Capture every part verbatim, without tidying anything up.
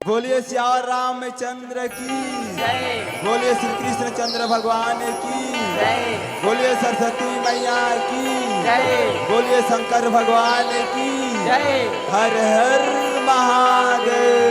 बोलिए सियावर रामचंद्र की। जय। बोलिए श्री कृष्णचंद्र भगवान की। जय। बोलिए सरस्वती मैया की। जय। बोलिए शंकर भगवान की। जय। हर हर महादेव।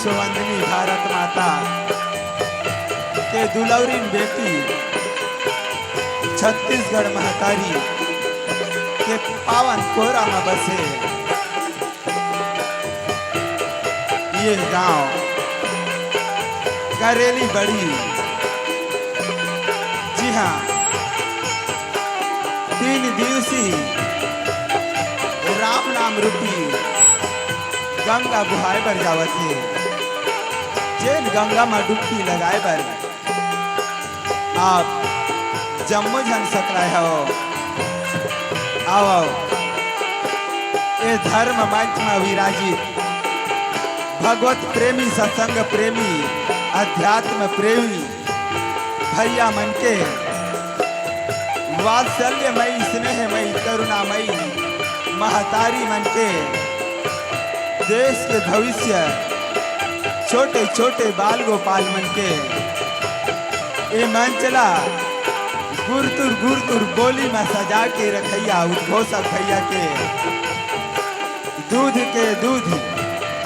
वंदनी भारत माता के दुलौरिन बेटी, छत्तीसगढ़ महतारी के पावन कोरा म बसे ये गांव करेली बड़ी, जी हां, तीन दिवसीय राम नाम रूपी गंगा बोहाय बर जावत हे। जेन गंगा म डुबकी लगाय बर आप जम्मो झन सकलाय हव। आवव, ए धर्म मंच म विराजित भगवत प्रेमी, सत्संग प्रेमी, अध्यात्म प्रेमी भैया मन के, वात्सल्यमयी, स्नेहमयी, करुणामयी महतारी मन के, देश के भविष्य, छोटे छोटे बाल गोपाल मन के, ए मंच ला गुरतुर गुरतुर बोली म सजा के रखइया उद्घोषक भैया के, दूध के दूध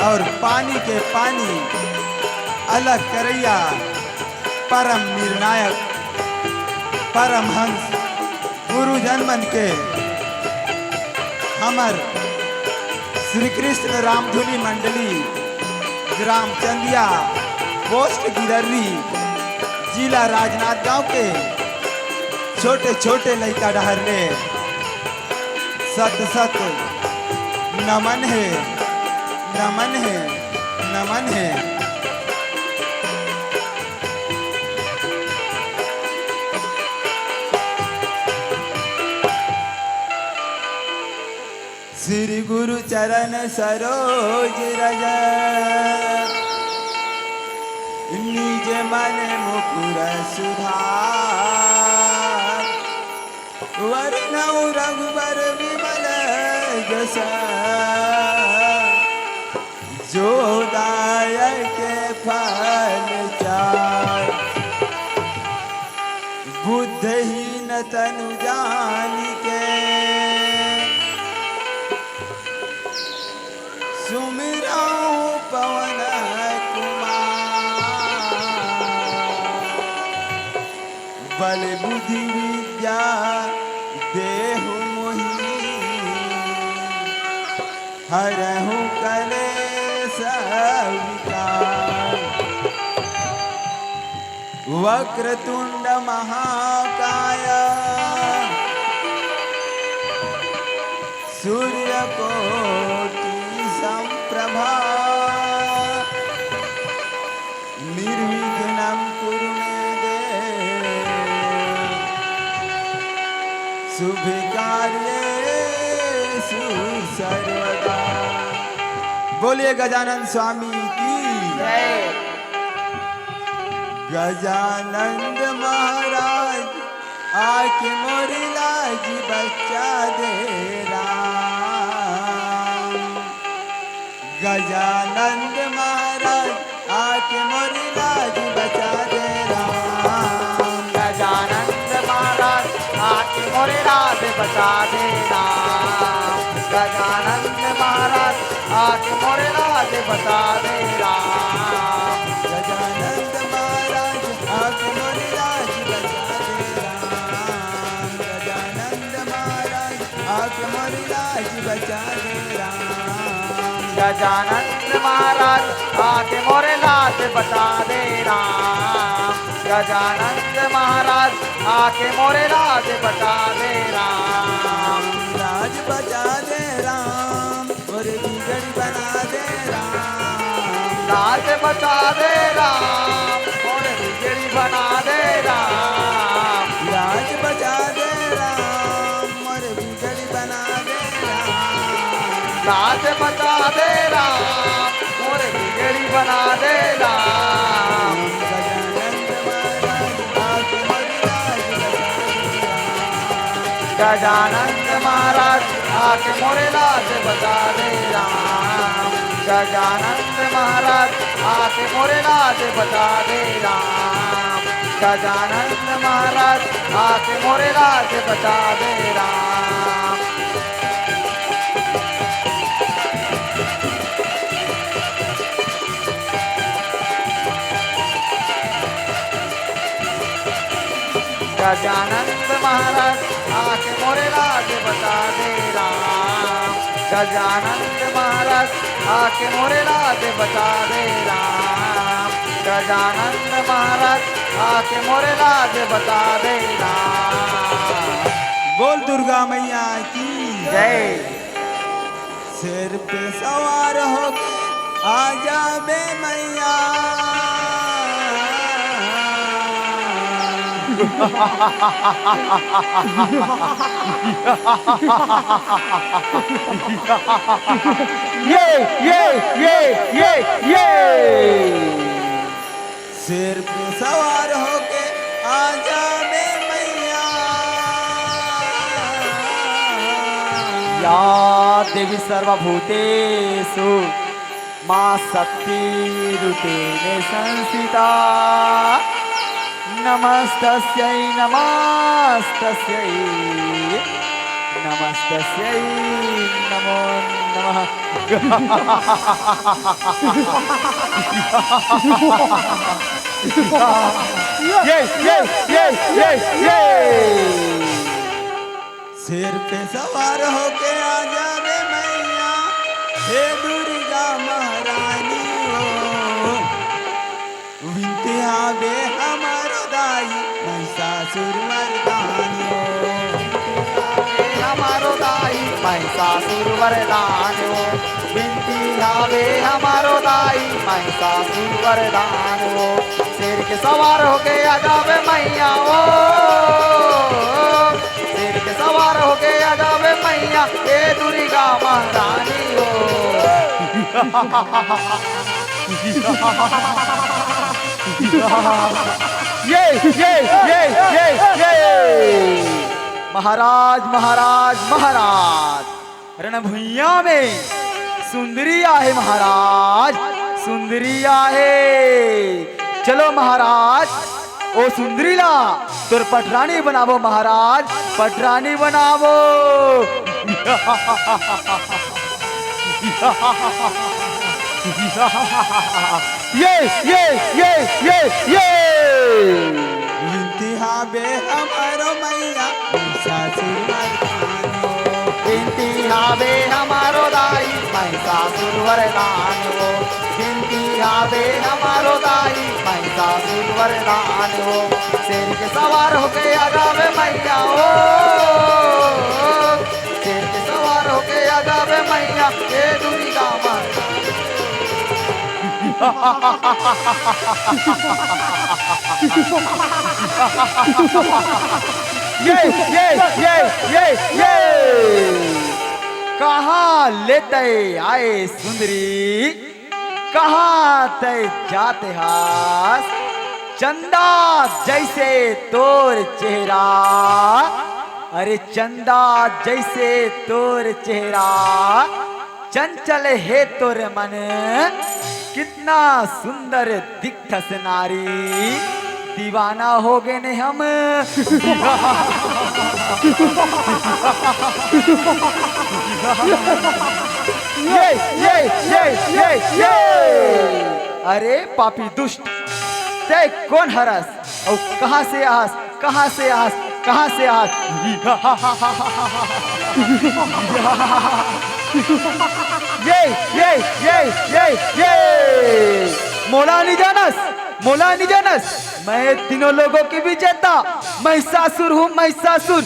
और पानी के पानी अलग करइया परम निर्णायक, परमहंस गुरुजन मन के, हमर श्री कृष्ण रामधुनी मंडली, ग्राम चंदिया, पोस्ट गिरर्री, जिला राजनांदगांव के छोटे छोटे लइका डहर ले सत सत नमन हे, नमन हे, नमन हे। श्री गुरु चरण सरोज रज, निज मन मुकुर सुधार। वरनउँ रघुबर विमल जस, जो दायक फल चार। बुद्धहीन तनु जानिके, सुमिरउँ पवन कुमार। बल बुद्धि विद्या देहु मोहि, हरहु कलेस विकार। वक्रतुंड महाकाय, सूर्यकोटि समप्रभा। निर्विघ्नं कुरु मे देव, शुभ कार्येषु सर्वदा। बोलिए गजानन स्वामी की जय। गजानंद महाराज आके मोरी लाज बचा दे राम। गजानंद महाराज आके मोरी लाज बचा दे राम। गजानंद महाराज आके मोरी लाज बचा दे राम। गजानंद महाराज आके मोरी लाज बचा दे राम। गजानंद महाराज आके मोरी लाज बचा दे राम। गजानंद महाराज आके मोरी लाज बचा दे राम। गजानंद महाराज आके मोरे लाज बचा दे राम। गजानंद महाराज आके मोरे लाज बचा दे राम। लाज बचा दे राम, मोरे बिगड़ी बना दे राम। लाज बचा दे राम, मोरे बिगड़ी बना दे राम। लाज बचा दे राम, मोरे बिगड़ी बना दे राम। लाज बचा दे राम, मोरे बिगड़ी बना दे राम। गजानंद महाराज आके मोरी लाज बचा दे राम। गजानंद महाराज आके मोरे लाज बचा दे राम। गजानंद महाराज आके मोरे लाज बचा दे राम। गजानंद महाराज आके मोरे लाज बचा दे राम। गजानंद महाराज आके मोरे लाज बचा दे राम। गजानंद महाराज आके मोरे लाज बचा दे राम। गजानंद महाराज आके मोरे लाज बचा दे राम। बोल दुर्गा मैया की जय। शेर पे सवार होके आ जाबे मैया। ये, ये, ये, ये, ये। शेर पे सवार होके आ जाबे मैया। या देवी सर्वभूतेषु माँ शक्ति रूपेण संस्थिता। नमस्तस्यै नमस्तस्यै नमस्तस्यै नमो नमः। ये, ये, ये, ये, ये। शेर पे सवार होके आ जाबे मैया, हे दुर्गा महारानी हो। विनती हावे हमरो दाई, महिषासुर मर्दानी हो। विनती हावे हमरो दाई, महिषासुर मर्दानी हो। विनती हावे हमरो दाई, महिषासुर मर्दानी हो। शेर के सवार होके आ जाबे मैया हो। शेर के सवार होके आ जाबे मैया, ए दुर्गा महारानी हो। ये, ये, ये, ये, ये। महाराज, महाराज, महाराज, रणभुइयां में सुंदरी आहे महाराज, सुंदरी आहे। चलो महाराज, ओ सुंदरी ला तोर पटरानी बनाबो महाराज, पटरानी बनाबो। ये, ये, ये, ये, ये। विनती हावे हमरो मैया, महिषासुर मर्दानी हो। विनती हावे हमरो दाई, महिषासुर मर्दानी हो। विनती हावे हमरो दाई, महिषासुर मर्दानी हो। शेर के सवार होके आ जाबे मैया हो। शेर के सवार होके आ जाबे मैया, ए दुर्गा माता। ये, ये, ये, ये, ये। कहाँ ले तैं आए सुंदरी, कहाँ तैं जात हस? चंदा जैसे तोर चेहरा, अरे चंदा जैसे तोर चेहरा, चंचल हे तोर मन, कितना सुंदर दिखथस नारी, दीवाना हो गेन हम। ये, ये, ये, ये, ये। अरे पापी दुष्ट, तैं कोन हरस? अउ कहाँ से आस? कहाँ से आस? कहाँ से आस? ये, ये, ये, ये, ये। मोला नहीं जानस, मोला नहीं जानस। मैं तीनों लोगों के विजेता, महिषासुर हूँ, महिषासुर।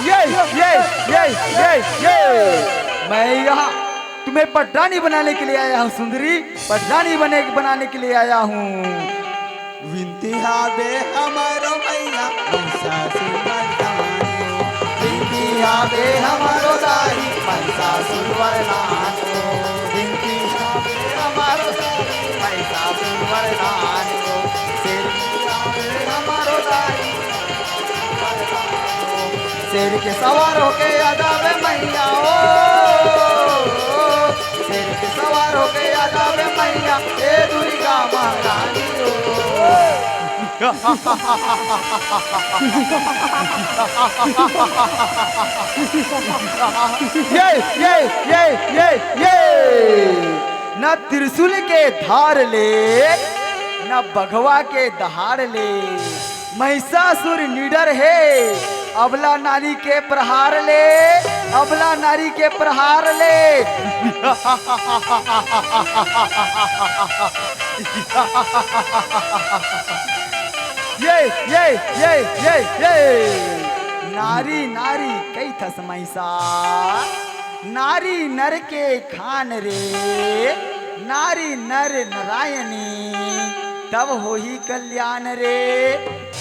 ये, ये, ये, ये, ये। मैं यहाँ तुम्हें पटरानी बनाने के लिए आया हूँ सुंदरी, पटरानी बने, बनाने के लिए आया हूँ। विनती हावे हमरो मैया, महिषासुर मर्दानी हो। विनती हावे हमरो दाई, महिषासुर मर्दानी हो। विनती हावे हमरो दाई, महिषासुर मर्दानी हो। शेर की हावे हमरो दाई, शेर के सवार होके आ जाबे मैया हो। शेर के सवार होके आ जाबे मैया, ए दुर्गा महारानी हो। ये, ये, ये, ये, ये। न त्रिशूल के धार ले, न बघवा के दहाड़ ले, महिषासुर निडर हे, अबला नारी के प्रहार ले, अबला नारी के प्रहार ले। ये, ये, ये, ये, ये। नारी, नारी कहिथस महिषा, नारी नर के खान रे, नारी नर नारायणी, तब होही कल्याण रे,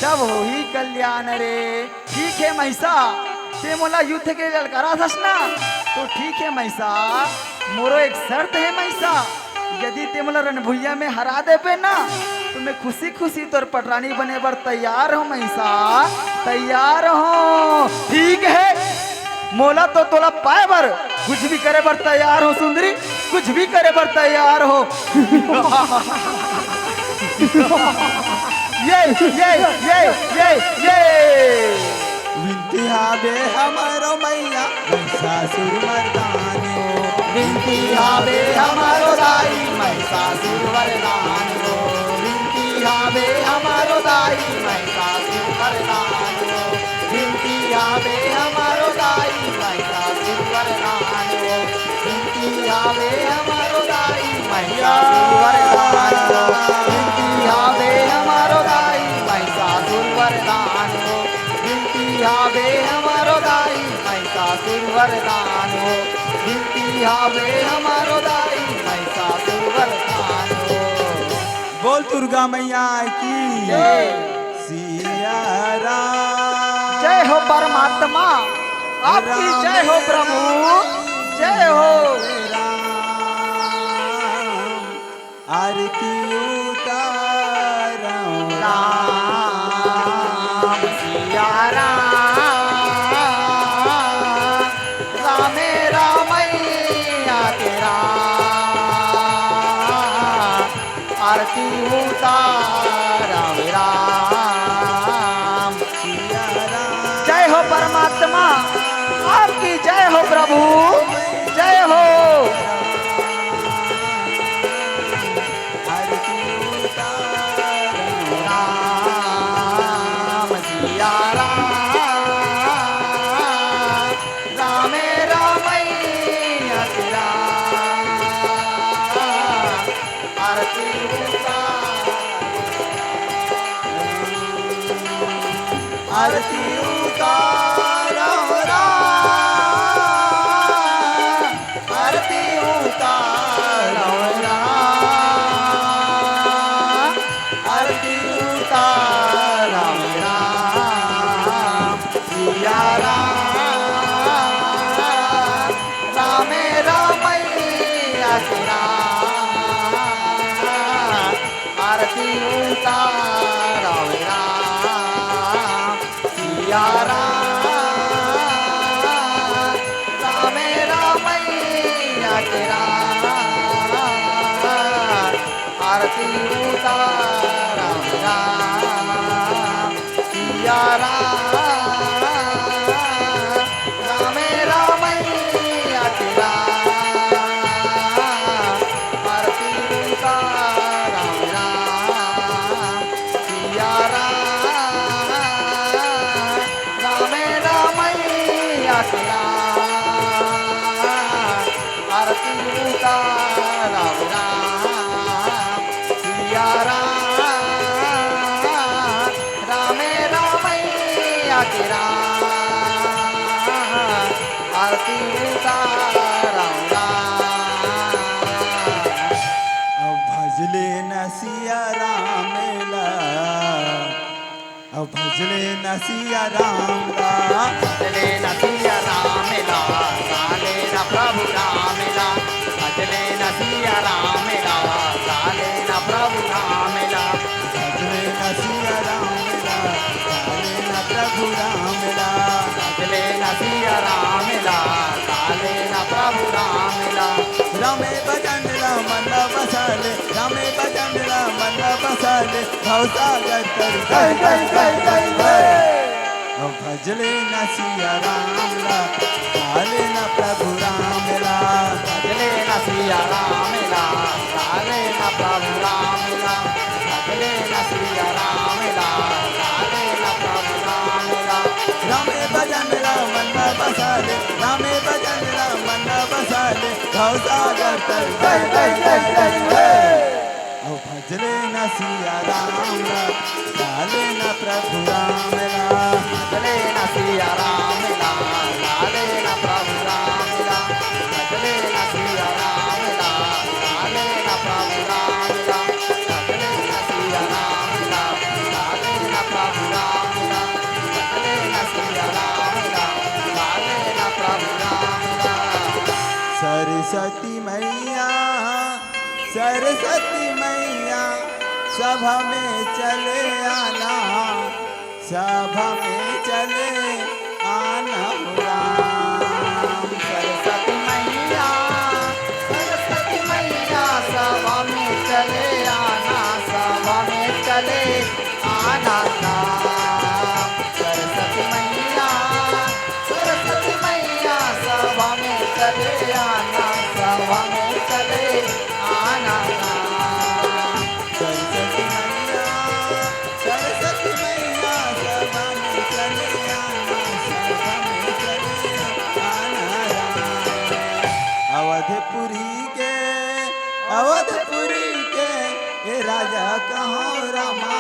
तब होही कल्याण रे। ठीक हे महिषा, ते मोला युद्ध के ललकारा थस ना, तो ठीक हे महिषा, मोरो एक शर्त हे महिषा, यदि ते मोला रणभुइया में हरा देबे ना, तो मैं खुशी खुशी तोर पटरानी बने बर तैयार हों महिषा, तैयार हों। ठीक हे, मोला तो तोला पाए बर कुछ भी करे बर तैयार हों सुंदरी, कुछ भी करे बर तैयार हों। ये, ये, ये, ये, ये। विनती हावे हमरो मैया, महिषासुर मर्दानी हो। विनती हावे हमरो दाई, महिषासुर मर्दानी हो। विनती हावे हमरो दाई, महिषासुर मर्दानी हो। विनती हावे हमरो दाई, महिषासुर मर्दानी हो। विनती हावे हमरो दाई, महिषासुर मर्दानी हो। विनती हावे हमरो दाई, महिषासुर मर्दानी हो। विनती हावे हमरो दाई, महिषासुर मर्दानी हो। विनती हावे हमरो दाई, महिषासुर मर्दानी हो। बोल दुर्गा मैया की जय। सिया राम। जय हो परमात्मा, आपकी जय हो प्रभु, जय हो। राम, आरती उतारो राम, सिया राम, रामे रामैया के राम। आरती उतारव राम। जय हो परमात्मा, आपकी जय हो प्रभु, जय हो। आरती उतारव राम, सिया राम, रामे रामैया के राम। आरती उतार, आरती उतारव राम, आरती उतारव राम, आरती उतारव राम, सिया राम, रामे रामैया के राम। आरती उतारव राम, सिया राम, रामे रामैया के राम। आरती उतारव राम, सिया राम, रामे रामैया के राम। आरती उतारव राम, सिया राम, रामे रामैया के राम। आरती उतारव राम, सिया राम, रामे रामैया के राम। आरती उतारव राम। अब भजले न सिया राम ला, अब भजले न सिया राम ला। भजले न सिया राम ला, साले न प्रभु राम ला। भजले न सिया राम ला, साले न प्रभु राम ला। भजले न सिया राम ला, साले न प्रभु राम ला। भजले न सिया राम ला, साले न प्रभु राम ला। रामे भजन ला मन बसाले, रामे भजन ला मन बसाले। भवसागर तर गय, गय, गय, गय, गय। अब भजले न सिया राम ला, साले न प्रभु राम ला। भजले न सिया राम ला, गा लेना प्रभु राम ला, भज लेना सिया राम ला, गा लेना प्रभु राम ला। रामे भजन ला मन में बसा ले, रामे भजन ला मन में बसा ले, भवसागर तर जय, जय, जय, जय, जय। ओ भज लेना सिया राम ला, गा लेना प्रभु राम ला। भज लेना सिया राम ला, गा लेना प्रभु राम ला। भज लेना सिया राम ला, गा लेना प्रभु राम ला। भज लेना सिया राम ला, गा लेना प्रभु राम ला। भज लेना सिया राम ला, गा लेना प्रभु राम ला। सरस्वती मैया, सरस्वती मैया, सभा में चले आना, सभा में चले आना हो राम। सरस्वती मैया, सरस्वती मैया, सभा में चले आना, सभा में चले आना राम। सरस्वती मैया, सरस्वती मैया, सभा में चले आना, सभा में चले आना राम। सरस्वती मैया, सरस्वती मैया, सभा में चले आना, सभा में चले आना राम। अवधपुरी के, अवधपुरी के, ए राजा कहो रामा,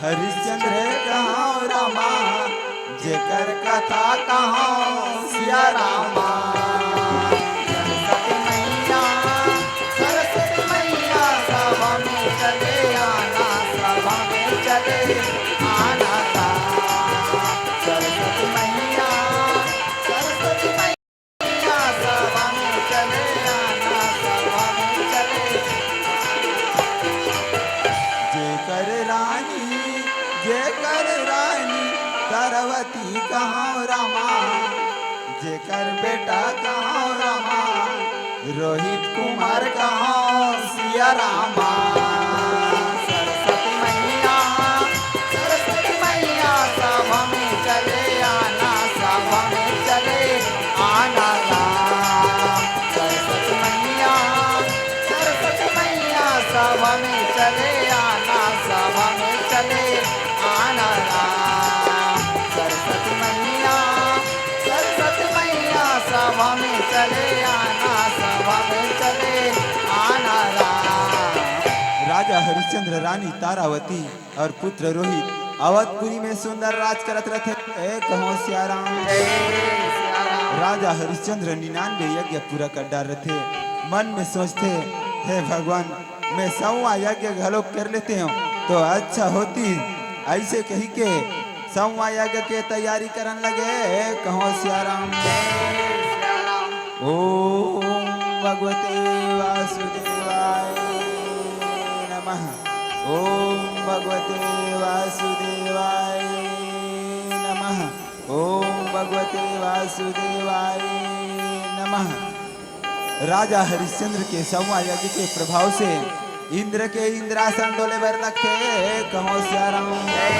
हरिश्चंद्र कहो रामा, जेकर कथा कहो सिया रामा। सरस्वती मैया, सरस्वती मैया, सभा में चले आना, सभा में चले आना गा। सरस्वती मैया, सरस्वती मैया, सभा में चले आना, सभा में चले। जेकर रानी, जेकर रानी तारावती कहो रामा, जेकर बेटा कहो रामा, रोहित कुमार कहो सिया रामा। सरस्वती मैया, सरस्वती मैया, सभा में चले आना, सभा में चले आना राम। सरस्वती मैया, सरस्वती मैया, सभा में चले आना, सभा में चले आना राम। सरस्वती मैया, सरस्वती मैया, सभा में चले आना, सभा में चले आना राम। राजा हरिश्चंद्र, रानी तारावती और पुत्र रोहित अवधपुरी में सुंदर राज करत रथे। ए कहो सिया राम। जय सिया राम। राजा हरिश्चंद्र निन्यानवे यज्ञ पूरा कर डार रथे। मन में सोचथे, हे भगवान, मैं सौवा यज्ञ घलो कर लेते हूँ तो अच्छा होती। ऐसे कही के सौवा यज्ञ के तैयारी करन लगे। ए कहो सिया राम। जय सिया राम। ओम भगवते वासुदेवाय नमः। ओम भगवते वासुदेवाय नमः। ओम भगवते वासुदेवाय नमः। राजा हरिश्चंद्र के सौवा यज्ञ के प्रभाव से इंद्र के इंद्रासन डोले बर लगथे। कहो सिया राम। जय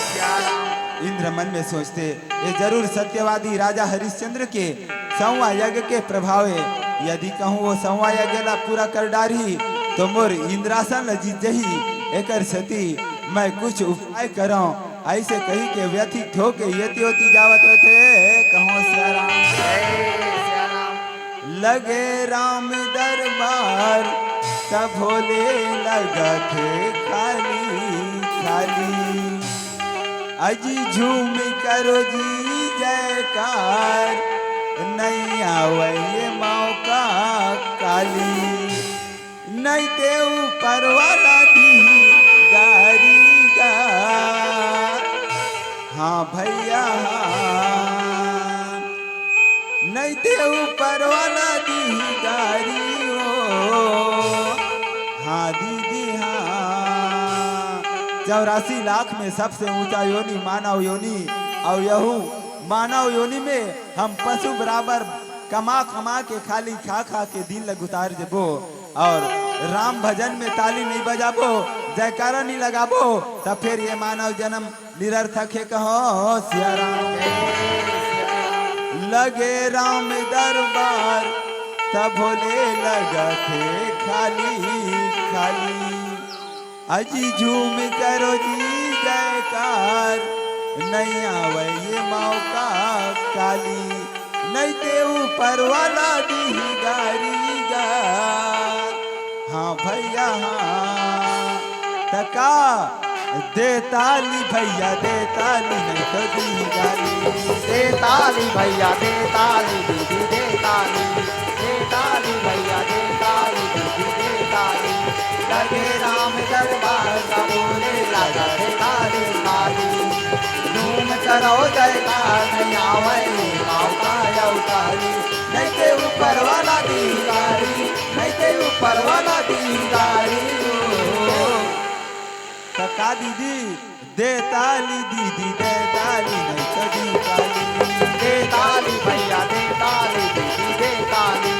सिया राम। इंद्र मन में सोचथे, ये जरूर सत्यवादी राजा हरिश्चंद्र के सौवा यज्ञ के प्रभाव हे। यदि कहूँ वो सौवा यज्ञ ला पूरा कर डारही, तो मोर इंद्रासन ला जीत जही। एकर सेती मैं कुछ उपाय करौं। ऐसे कही के व्यथित होके येती ओती जावत रथे। कहो सिया राम। जय सिया राम। लगे राम दरबार, त भोले लगथे खाली खाली। अजी झूम करो जी जयकार, नइ आवय ये मौका काली। नइ ते ऊपर वाला दिही गारी गा। हाँ भैया, हाँ। नइ ते ऊपर वाला दिही गारी ओ। हाँ दीदी, हाँ। चौरासी लाख में सबसे ऊंचा योनि मानव योनि, अउ यहू मानव योनि में हम पशु बराबर कमा कमा के, खाली खा खा के दिन ल गुतार देबो, अउ राम भजन में ताली नइ बजाबो, जयकारा नइ लगाबो, त फेर ये मानव जन्म निरर्थक हे। कहो सिया राम। लगे राम दरबार, तभो ले लगथे खाली खाली। अजी झूम करो जी जयकार, नइ आवय ये मौका काली, नइ ते ऊपर वाला दीही गारी गा। हाँ भैया हाँ, त का दे ताली भैया दे ताली, नइ तो दीही गाली। दे ताली भैया दे ताली, दीदी दे ताली। दे ताली भैया दे ताली, दीदी दे ताली। लगे राम दरबार का बोले लगा दे ताली ताली। झूम करो जयकार, नइ आवय ये मौका अवतारी, नइ ते ऊपर वाला दीही गारी, नइ ते ऊपर वाला दीही गारी। त का दीदी दे ताली, दीदी दे ताली, नइ तो दीही गारी। दे ताली भैया दे ताली, दीदी दे ताली।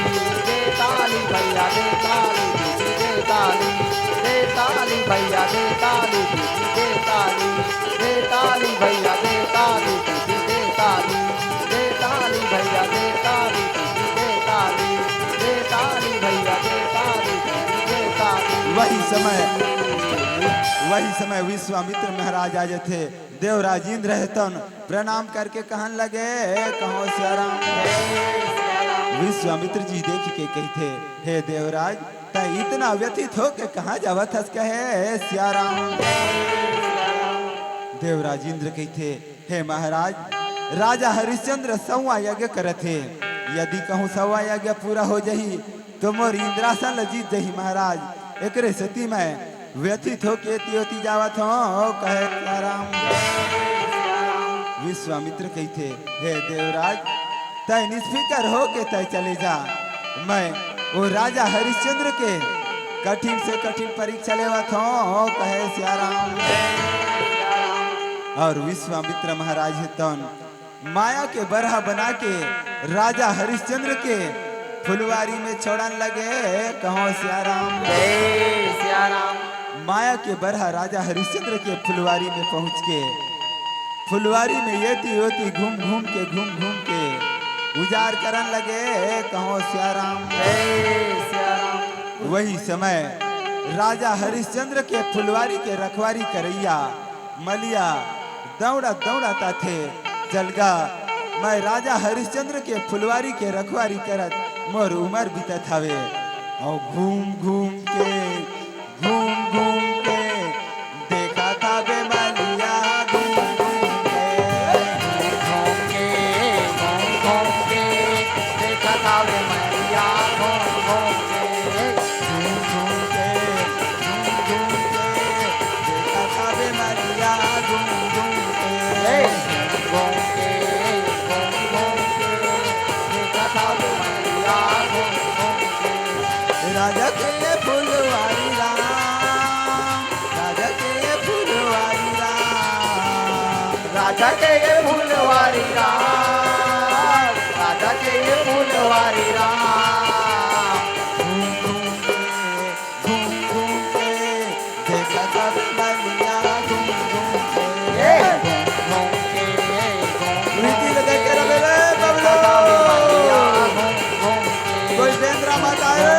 दे ताली भैया दे ताली, दीदी दे ताली। दे ताली भैया दे ताली, दीदी दे ताली। दे ताली भैया दे ताली, दीदी दे ताली। दे ताली भैया दे ताली, दीदी दे ताली। दे ताली भैया दे ताली, दीदी दे ताली। वही समय, वही समय विश्वामित्र महाराज आ जाथे। देवराज इंद्र हे तौन प्रणाम करके कहन लगे, कहो सियाराम। विश्वामित्र जी देख के कहिथे, हे देवराज, तै इतना व्यथित होके कहाँ जावत हस? कहे सियाराम। देवराज इंद्र कहिथे, हे महाराज, राजा हरिश्चंद्र सौवा यज्ञ करत हे, यदि कहूँ सौवा यज्ञ पूरा हो जाही तो मोर इंद्रासन ल जीत जाही महाराज। एकरे सेती मैं व्यथित होके एती ओती जावत हौं, कहे सियाराम। विश्वामित्र कहिथे, हे देवराज, तै निष्फिकर होके तै चले जा, मैं वो राजा हरिश्चंद्र के कठिन से कठिन परीक्षा लेवत हौं, कहे सियाराम। और विश्वामित्र महाराज हे तौन माया के बरहा बना के राजा हरिश्चंद्र के फुलवारी में छोड़न लगे, कहो सियाराम। जय सियाराम। माया के बरहा राजा हरिश्चंद्र के फुलवारी में पहुँच के फुलवारी में एती ओती घूम घूम के, घूम घूम के उजार करन लगे, कहो सियाराम। जय सियाराम। वही समय राजा हरिश्चंद्र के फुलवारी के रखवारी करइया मलिया दौड़त दौड़त आथे, जलगा, मैं राजा हरिश्चंद्र के फुलवारी के रखवारी करत मोर उमर बीतत हवे। अउ घूम घूम के, घूम घूम के देखत हवे मलिया, घूम घूम के। घूम घूम के, घूम घूम के देखत हवे मलिया, घूम घूम के। घूम घूम के, घूम घूम के देखत हवे मलिया, घूम घूम के। ए, घूम घूम के, घूम घूम के देखत हवे मलिया, घूम घूम के। राजा के ये फुलवारी राम, राजा के ये फुलवारी राम। राजा के ये फुलवारी राम, राजा के ये फुलवारी राम। घूम घूम के, घूम घूम के देखत हवे मलिया, घूम घूम के। ए, घूम घूम के, घूम घूम प्रीति ल देख के रहे रे बबलू। घूम घूम के। कोई बेंद्रा मत आए।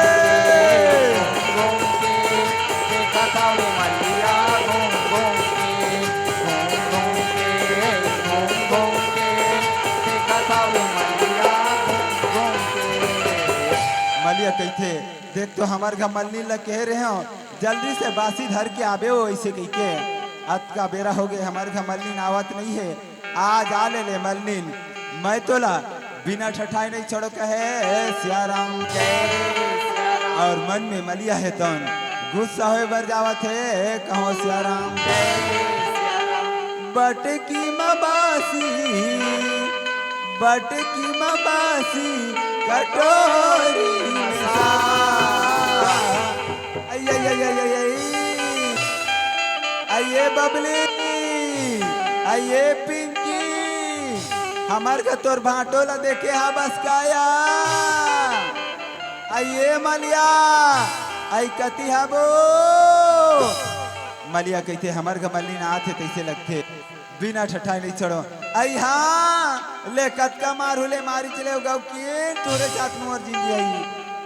घूम घूम के देखत हवे मलिया, घूम घूम के। घूम घूम के, घूम घूम के देखत हवे मलिया, घूम घूम के। मलिया कहिथे, देख तो हमर घर मलनी ल कहे रहे हौं, जल्दी से बासी धर के आबे हो, अइसे कहिके। अतका बेरा होगे, हमर घर मलनी आवत नइ हे। आज आ ले ले मलनी, मैं तोला बिना ठठाए नइ छोड़ों, कहे सियाराम। जय सियाराम। अउ मन में मलिया हे तौन गुस्सा होय बर जावत हे, कहो सियाराम। जय सियाराम। बटकी म बासी, बटकी म बासी कटोरी में सा। अई, अई, अई, अई, अई, अई। अई ये बबली, अई ये पिंकी, हमर घर तोर भांटो ला देखे हबस का या? अई ये मलिया, अई कती हबो? मलिया कहिथे, हमर घर मलनी ना आथे, तइसे लगथे। बिना ठठाए नइ छोड़ों। अई हाँ, ले कतका मारहूँ ले मारी चले गऊ के, तोरे साथ मोर जिंदगी आई।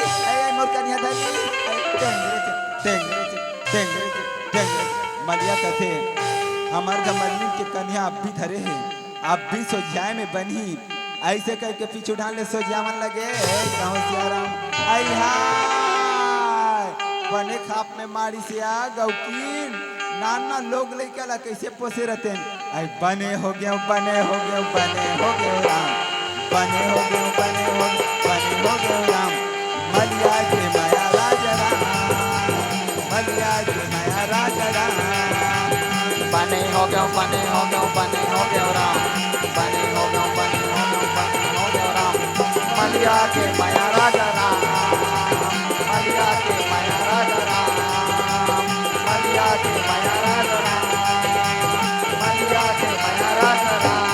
ए, ए, मोर कनिहा धर ले। ए, टेंगरे चे, टेंगरे चे, टेंगरे चे, टेंगरे चे। मलिया कथे, "हमर घर मल्लिन के कनिहा अब भी धरे हे, अब भी सोझियाए में बनही।" अइसे कहिके पीछू ढान ले सोझियावन लगे, ए, कहूँ सियाराम, आई हाय, बने खाप में मारिस या गौकीन, नान नान लोग लइका ला कइसे पोसे रहितेन। आई बने हो गेंव, बने हो गेंव, बने हो गेंव राम, बने हो गेंव, बने हो, बने हो गेंव राम, मलिया के मया राजा राम, मलिया के मया राजा राम। बने हो गेंव, बने हो गेंव, बने हो गेंव राम, बने हो गेंव, बने हो गेंव, बने हो गेंव राम, मलिया के मया राजा राम, मलिया के मया राजा राम, मलिया के मया राजा राम, मलिया के मया राजा राम।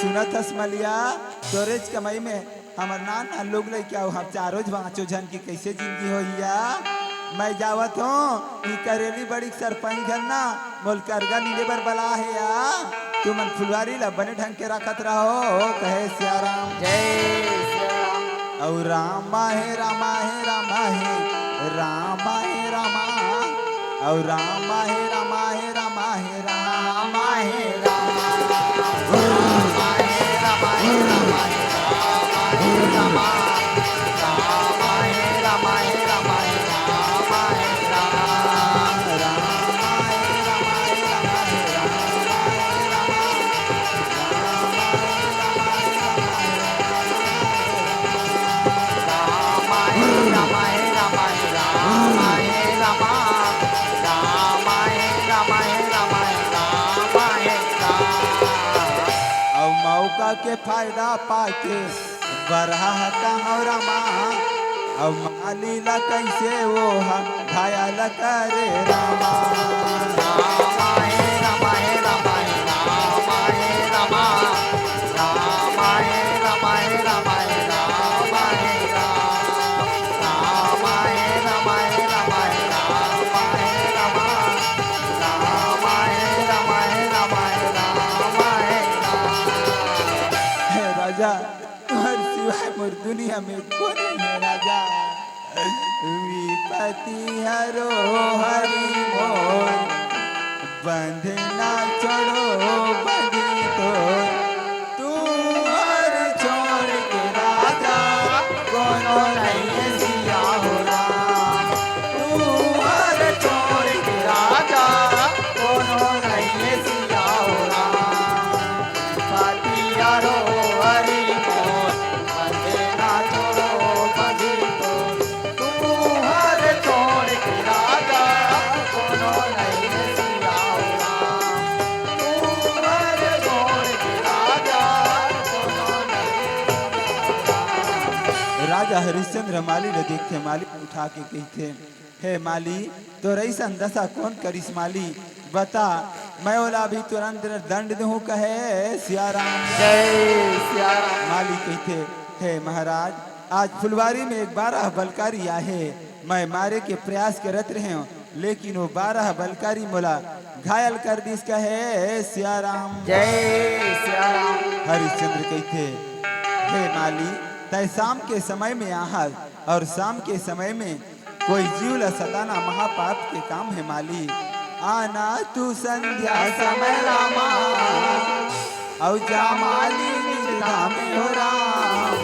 सुनत हस मलिया, तोरेच कमई में हमर नान नान लोग लइका अउ हम चारों पाँचों झन की कइसे जिनगी होही या? मैं जावत हों, ई करेली बड़ी सरपंच घन ना मोल करगा नीले बर बला हे या। तुमन फुलवारी ला बने ढंग के रखत रहो, कहे सियाराम। जय सियाराम। अउ रामा हे, रामा हे, रामा हे, रामा हे, रामा। अउ रामा हे, रामा हे, रामा हे, रामा हे, रामा। रामा हे, रामा हे, रामा हे, रामा हे, रामा। रामा हे, रामा हे, रामा हे, रामा हे, रामा। रामा हे, रामा हे, रामा हे, रामा हे, रामा। रामा हे, रामा हे, रामा हे, रामा हे, रामा। के फायदा पाके बरहा कहाँ रामा, अउ माली ला कइसे वो हा घायल करे रामा। हे राजा, तुहर सिवाय मोर दुनिया में कोई नहीं है राजा। विपति हरो हरि मोर, बंधना छोड़ो बंधी तोर। तुहर छोड़ के राजा कोनो नहीं सिया हो राम। तुहर छोड़ के राजा कोनो नहीं सिया हो राम। विपति हरो हरि मोर, बंधना छोड़ो बंधी तोर। तुहर छोड़ के राजा कोनो नहीं सिया हो राम। तुहर छोड़ के राजा कोनो नहीं सिया हो राम। राजा हरिश्चंद्र माली ल देखथे, माली उठा के कहिथे, हे माली, तोर अइसन दशा कोन करिस माली? बता, मैं ओला अभी तुरंत दंड दूहूं कहे सियाराम। जय सियाराम। माली कहिथे, हे महाराज, आज फुलवारी में एक बारह बलकारी आहे, मैं मारे के प्रयास करत रहेंव, लेकिन वो बारह बलकारी मोला घायल कर दिस कहे सियाराम। जय सियाराम। हरिश्चंद्र कहिथे, हे माली, तय शाम के समय में आहस और शाम के समय में कोई जीव ला सताना महापाप के काम हे माली। आना तू संध्या समय रामा, अउ जा माली निज धाम हो राम।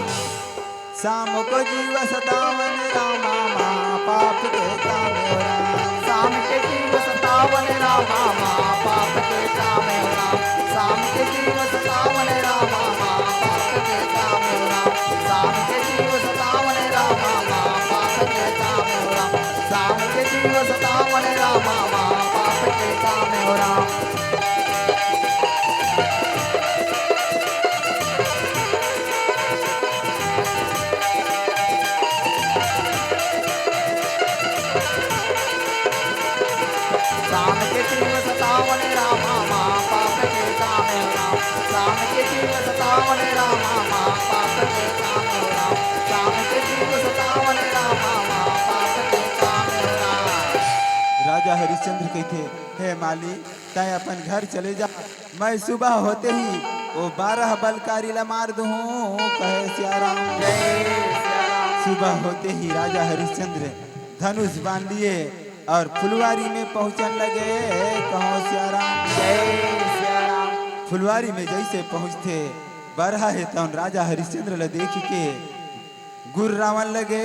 शाम को जीव सतावन रामा, महापाप के काम हो राम। शाम के जीव सतावन रामा, महापाप के काम हो राम। शाम के जीव सतावन रामा, महापाप के काम हो राम। शाम के जीव सतावन रामा, महापाप के काम हो राम। शाम के जीव सतावन रामा, महापाप के काम हो राम। शाम के जीव सतावन रामा, महापाप के काम हो राम। शाम के जीव सतावन रामा, महापाप के काम हो राम। शाम के जीव सतावन रामा, महापाप के काम हो राम। राजा हरिश्चंद्र कहिथे, हे माली, तैं अपन घर चले जा, मैं सुबह होते ही वो बारह बलकारी ला मार दूहूं, कहे सियाराम। जय सियाराम। सुबह होते ही राजा हरिश्चंद्र धनुष बांध लिए और फुलवारी में पहुंचन लगे, कहो सियाराम। जय सियाराम। फुलवारी में जैसे पहुंचथे, बरहा हे तौन राजा हरिश्चंद्र ल देख के गुर्रावन लगे,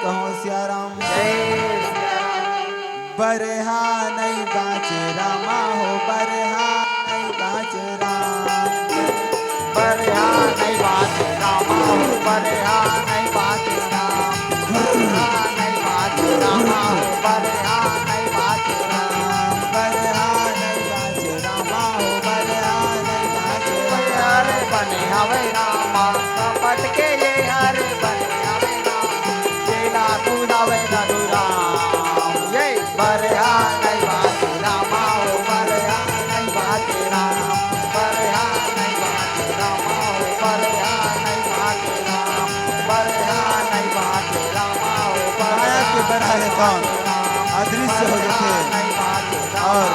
कहो सियाराम। जय सियाराम। बरहा नहीं बाँचे रामा हो, बरहा नहीं बाँचे राम। बरहा नहीं बाँचे रामा हो, बरहा नहीं बाँचे राम। बरहा नहीं बाँचे रामा हो, बरहा नहीं बाँचे राम। बरहा नहीं बाँचे रामा हो, बरहा नहीं बाँचे राम। अरे बने हवे रामा, कपट के ये हरे बने हवे रामा। जेला कुदावे रघुराम। ये बरहा नहीं बाँचे रामा हो, बरहा नहीं बाँचे राम। बरहा नहीं बाँचे रामा हो, बरहा नहीं बाँचे राम। बरहा नहीं बाँचे रामा हो, माया के बरहा हे तौन अदृश्य हो जाथे और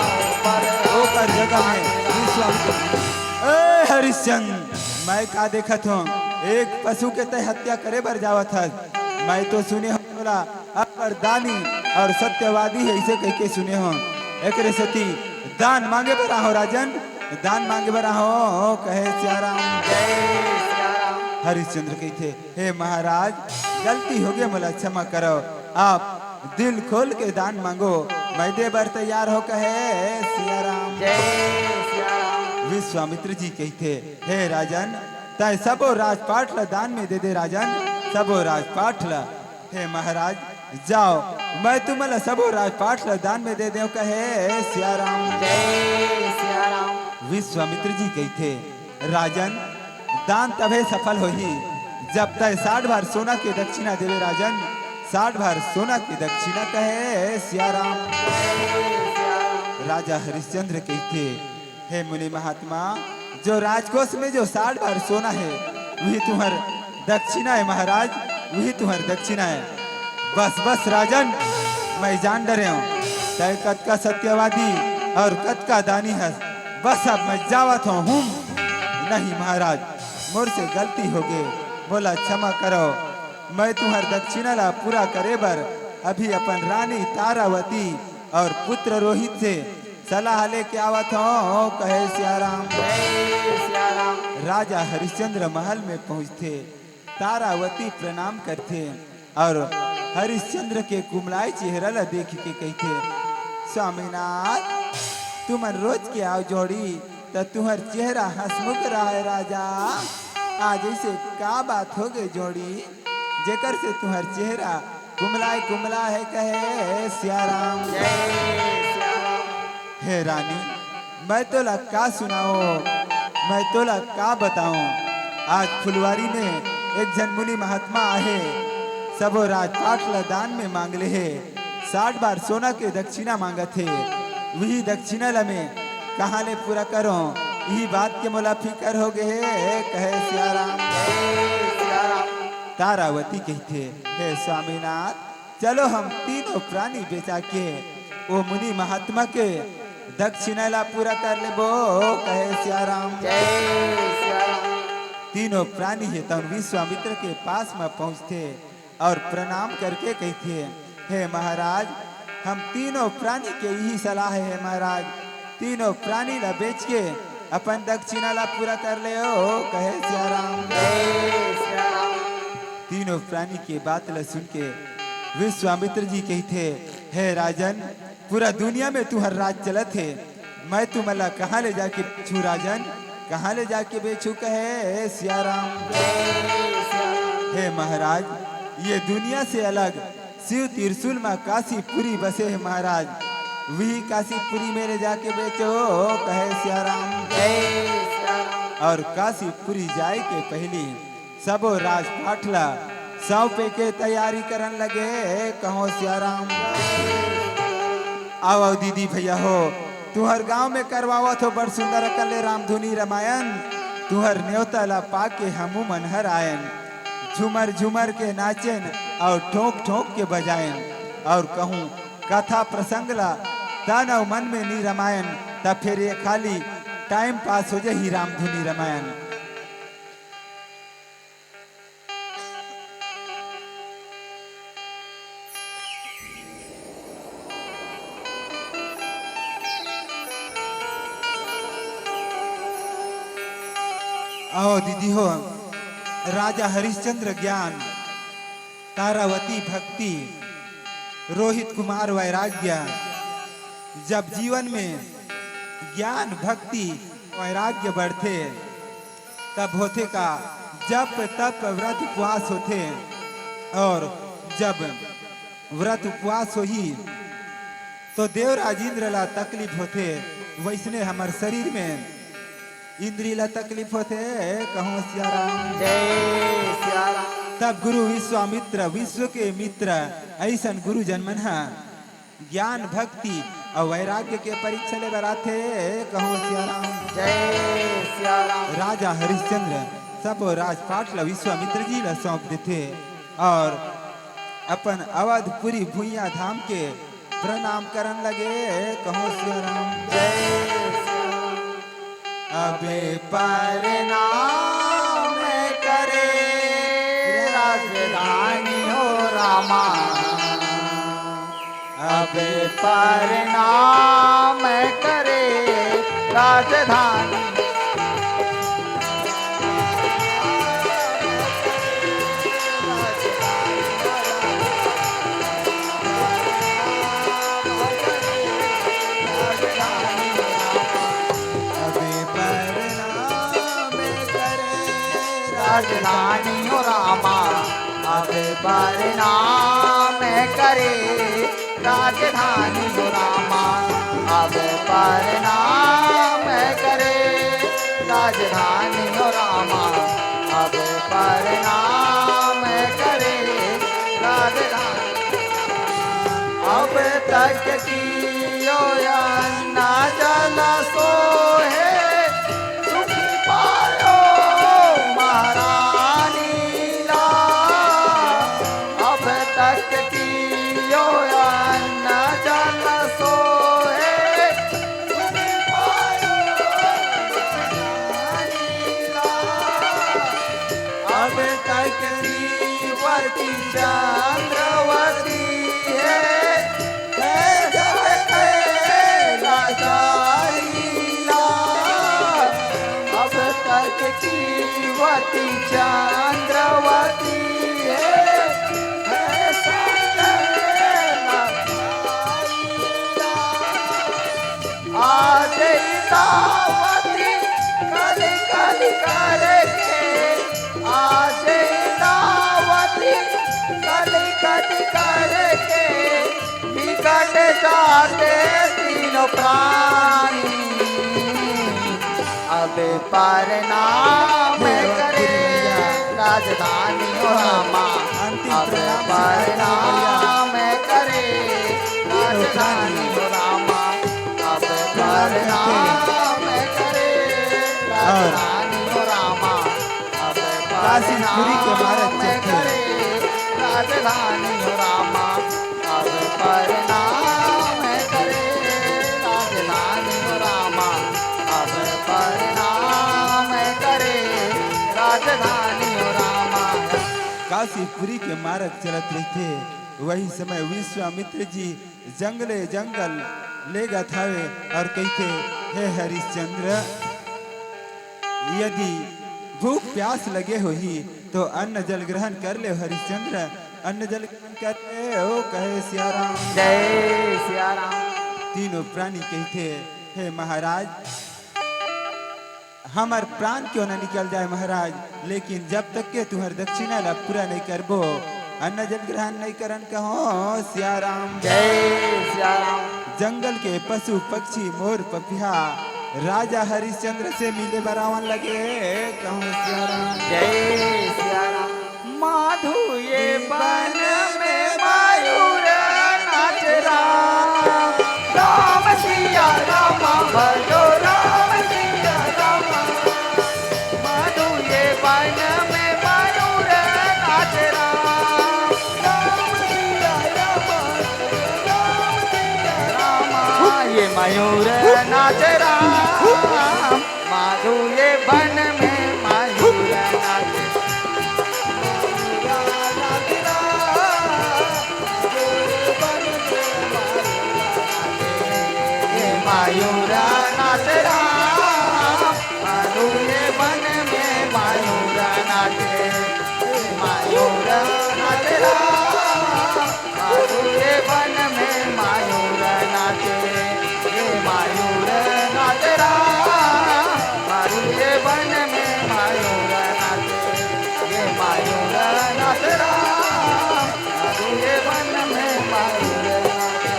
ओकर जगह में विश्वामित्र। ए हरिश्चंद्र, मैं का देखत हूँ, एक पशु के तय हत्या करे बर जावत हस। मैं तो सुने हूँ तोला अब्बड़ दानी और सत्यवादी हे, अइसे कहिके सुने हूँ। एकरे सेती दान मांगे बर आहो राजन, दान मांगे बर आहो, कहे सियाराम। जय सियाराम। हरिश्चंद्र कहिथे, हे महाराज, गलती होगे, मोला क्षमा करव। आप दिल खोल के दान मांगो, मैं दे बर तैयार हो, कहे सियाराम। जय सियाराम। विश्वामित्र जी कहिथे, हे राजन, तैं सबो राजपाट ल दान में दे दे राजन, सबो राजपाट ल। हे महाराज, जाओ, मैं तुमन ल सबो राजपाट ल दान में दे देव, कहे सियाराम। जय सियाराम। विश्वामित्र जी कहिथे, राजन, दान तभे सफल होही, जब तय साठ भार सोना के दक्षिणा देवे राजन, साठ भार सोना के दक्षिणा, कहे सियाराम। राजा हरिश्चंद्र कहिथे, हे मुनि महात्मा, जो राजकोष में जो साठ भार सोना हे, वही तुम्हर दक्षिणा हे महाराज, वही तुम्हर दक्षिणा हे। बस बस राजन, मैं जान डरे हूँ, तय कतका सत्यवादी अउ कतका दानी हस। बस अब मैं जावत हूँ। नहीं महाराज, मोर से गलती होगे, मोला क्षमा करो। मैं तुम्हर दक्षिणा ला पूरा करे बर अभी अपन रानी तारावती अउ पुत्र रोहित से सलाह लेके आवत हूँ, कहे सियाराम। राजा हरिश्चंद्र महल में पहुँचथे, तारावती प्रणाम करथे अउ हरिश्चंद्र के कुमलाय चेहरा ला देख के कहिथे, स्वामीनाथ, तुमन रोज के आव जोड़ी, त तुहर चेहरा हंसमुख रहय राजा। आज ऐसे का बात होगे जोड़ी, जेकर से तुहर चेहरा कुमलाय कुमलाय हे, कहे सियाराम। हे रानी, मैं तोला का सुनाओं, मैं तोला का बताओं। आज फुलवारी में एक झन मुनि महात्मा आहे, सबो राजपाट ला दान में मांग ले हे, साठ भार सोना के दक्षिणा मांगत हे। वही दक्षिणा ला मैं कहाँ ले पूरा करों, यही बात के मोला फिकर होगे हे, कहे सियाराम। तारावती कहिथे, हे स्वामीनाथ, चलो हम तीनों प्राणी बेचा के ओ मुनि महात्मा के दक्षिणा ला पूरा कर लेबो, कहे सियाराम। तीनों प्राणी हे तउन विश्वामित्र के पास म पहुँचथे अउ प्रणाम करके कहिथे, हे महाराज, हम तीनों प्राणी के यही सलाह हे महाराज, तीनों प्राणी ला बेच के अपन दक्षिणा ला पूरा कर लेओ, कहे सियाराम। तीनों प्राणी के बात ला सुन के विश्वामित्र जी कहिथे, हे राजन, पूरा दुनिया में तुहर राज चलत हे, मैं तुमन ला कहाँ ले जाके बेचूं राजन, कहाँ ले जाके बेचूं, कहे सियाराम। हे महाराज, ये दुनिया से अलग शिव त्रिशूल म काशीपुरी बसे हे महाराज, वही काशीपुरी में ले जाके बेचो, कहे सियाराम। अउ काशीपुरी जाय के पहिली सबो राजपाट ला सौंपे के तैयारी करन लगे, कहो सियाराम। आवव दीदी भैया हो, तुहर गांव में करवावत हो बड़ सुंदर अकन ले रामधुनी रमायन। तुहर नेवता ला पाके हमू मन हर आयन, झुमर झुमर के नाचेन अउ ठोंक ठोंक के बजायन। अउ कहूँ कथा प्रसंग ला तन अउ मन में नी रमायन, त फेर ये खाली टाइम पास हो जाही रामधुनी रमायन। अहो दीदी हो, राजा हरिश्चंद्र ज्ञान, तारावती भक्ति, रोहित कुमार वैराग्य। जब जीवन में ज्ञान, भक्ति, वैराग्य बढ़थे, तब होथे का, जप, तप, व्रत, उपवास होथे। अउ जब व्रत उपवास होही, तो देवराज इंद्र ला तकलीफ होथे, वैसने हमर शरीर में इंद्री ला तकलीफ होथे, कहो सियाराम। तब गुरु विश्वामित्र, विश्व के मित्र, ऐसन गुरुजन मन ह ज्ञान, भक्ति अउ वैराग्य के परीक्षा ले बर आथे, कहो सियाराम। राजा हरिश्चंद्र सबो राजपाट ला विश्वामित्र जी ला सौंप देथे अउ अपन अवधपुरी भुइयां धाम के प्रणाम करन लगे, कहो सियाराम। अबे परनाम करे राजधानी हो रामा, अबे परनाम करे राजधानी। राजधानी हो रामा, अब परनाम करे। राजधानी हो रामा, अब परनाम करे। राजधानी हो रामा, चंद्रवती हे, हे जग कैलाशाई ला। अब तक कीवती चंद्रवती हे, हे जग कैलाशाई ला। आजै दावती कली कली करके, आजै दावती कली कली करके, बिगट जाते तीनों प्राणी। अब प्रणाम करे राजधानी हो रामा, अब प्रणाम करे राजधानी हो रामा, अब प्रणाम करे राजधानी हो रामा, अब काशीपुरी के महाराज प्रणाम चलते। करे राजधानी हो रामा, अब प्रणाम करे राजधानी हो रामा, अब प्रणाम करे राजधानी हो रामा। काशीपुरी के मार्ग चलत रहिथे, वही समय विश्वामित्र जी जंगले जंगल लेगत हवे और कहिथे, "हे हरिश्चंद्र, यदि भूख प्यास लगे होही तो अन्न जल ग्रहण कर ले हरिश्चंद्र, अन्न जल ग्रहण कर ले," ओ कहे सियाराम। जय सियाराम। तीनों प्राणी कहिथे, "हे महाराज, हमर प्राण क्यों न निकल जाए महाराज, लेकिन जब तक के तुहर दक्षिणा ला पूरा नहीं करबो, अन्न जल ग्रहण नहीं करन कहो सियाराम।" जय सियाराम। जंगल के पशु पक्षी मोर पपिहा राजा हरिश्चंद्र से मिले बर आवन लगे, कहो सियाराम। जय सियाराम। माधु ये वन में मयूर नाच राम, राम सिया राम भजो राम सिया राम। माधु ये वन में मयूर नाच राम, राम सिया राम, राम सिया राम। ये मयूर नाच राम, माधु ये वन में मयूर नाच। ये मयूर नाच राम, माधु ये वन में मयूर नाचे। ये मयूर नाच राम, माधु ये वन में मयूर नाचे, ये मयूर नाच राम। माधु ये वन में मयूर नाचे, ये मयूर नाच राम। माधु ये वन में मयूर नाचे।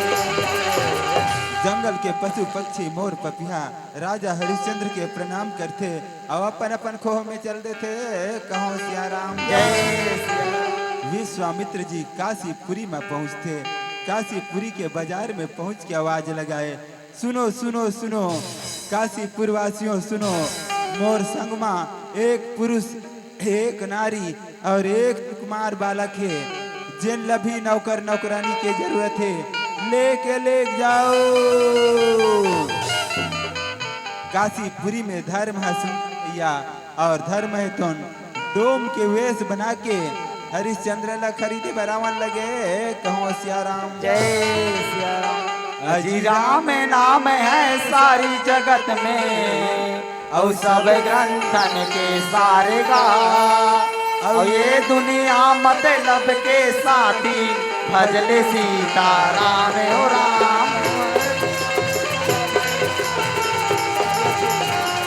जंगल के पशु पक्षी मोर पपिहा राजा हरिश्चंद्र के प्रणाम करथे। अउ अपन अपन खोह में चल देथे, कहो सियाराम। जय सियाराम। विश्वामित्र जी काशीपुरी में पहुंचथे। काशीपुरी के बाजार में पहुंच के आवाज लगाए, "सुनो, सुनो, सुनो, काशीपुर वासियों सुनो, मोर संगमा एक पुरुष, एक नारी और एक कुमार बालक हे, जेन ल भी नौकर नौकरानी के जरूरत हे, लेके लेग जाओ।" काशीपुरी में धर्म ह सुंदर भैया और धर्म हे तोन डोम के वेश बना के हरिश्चंद्र ला खरीदे बर आवन लगे, कहो सियाराम। जय सियाराम। अजी राम नाम है सारी जगत में, अउ सब ग्रंथन के सारे गा। अउ ये दुनिया मतलब के साथी, भजले सीता राम हो राम।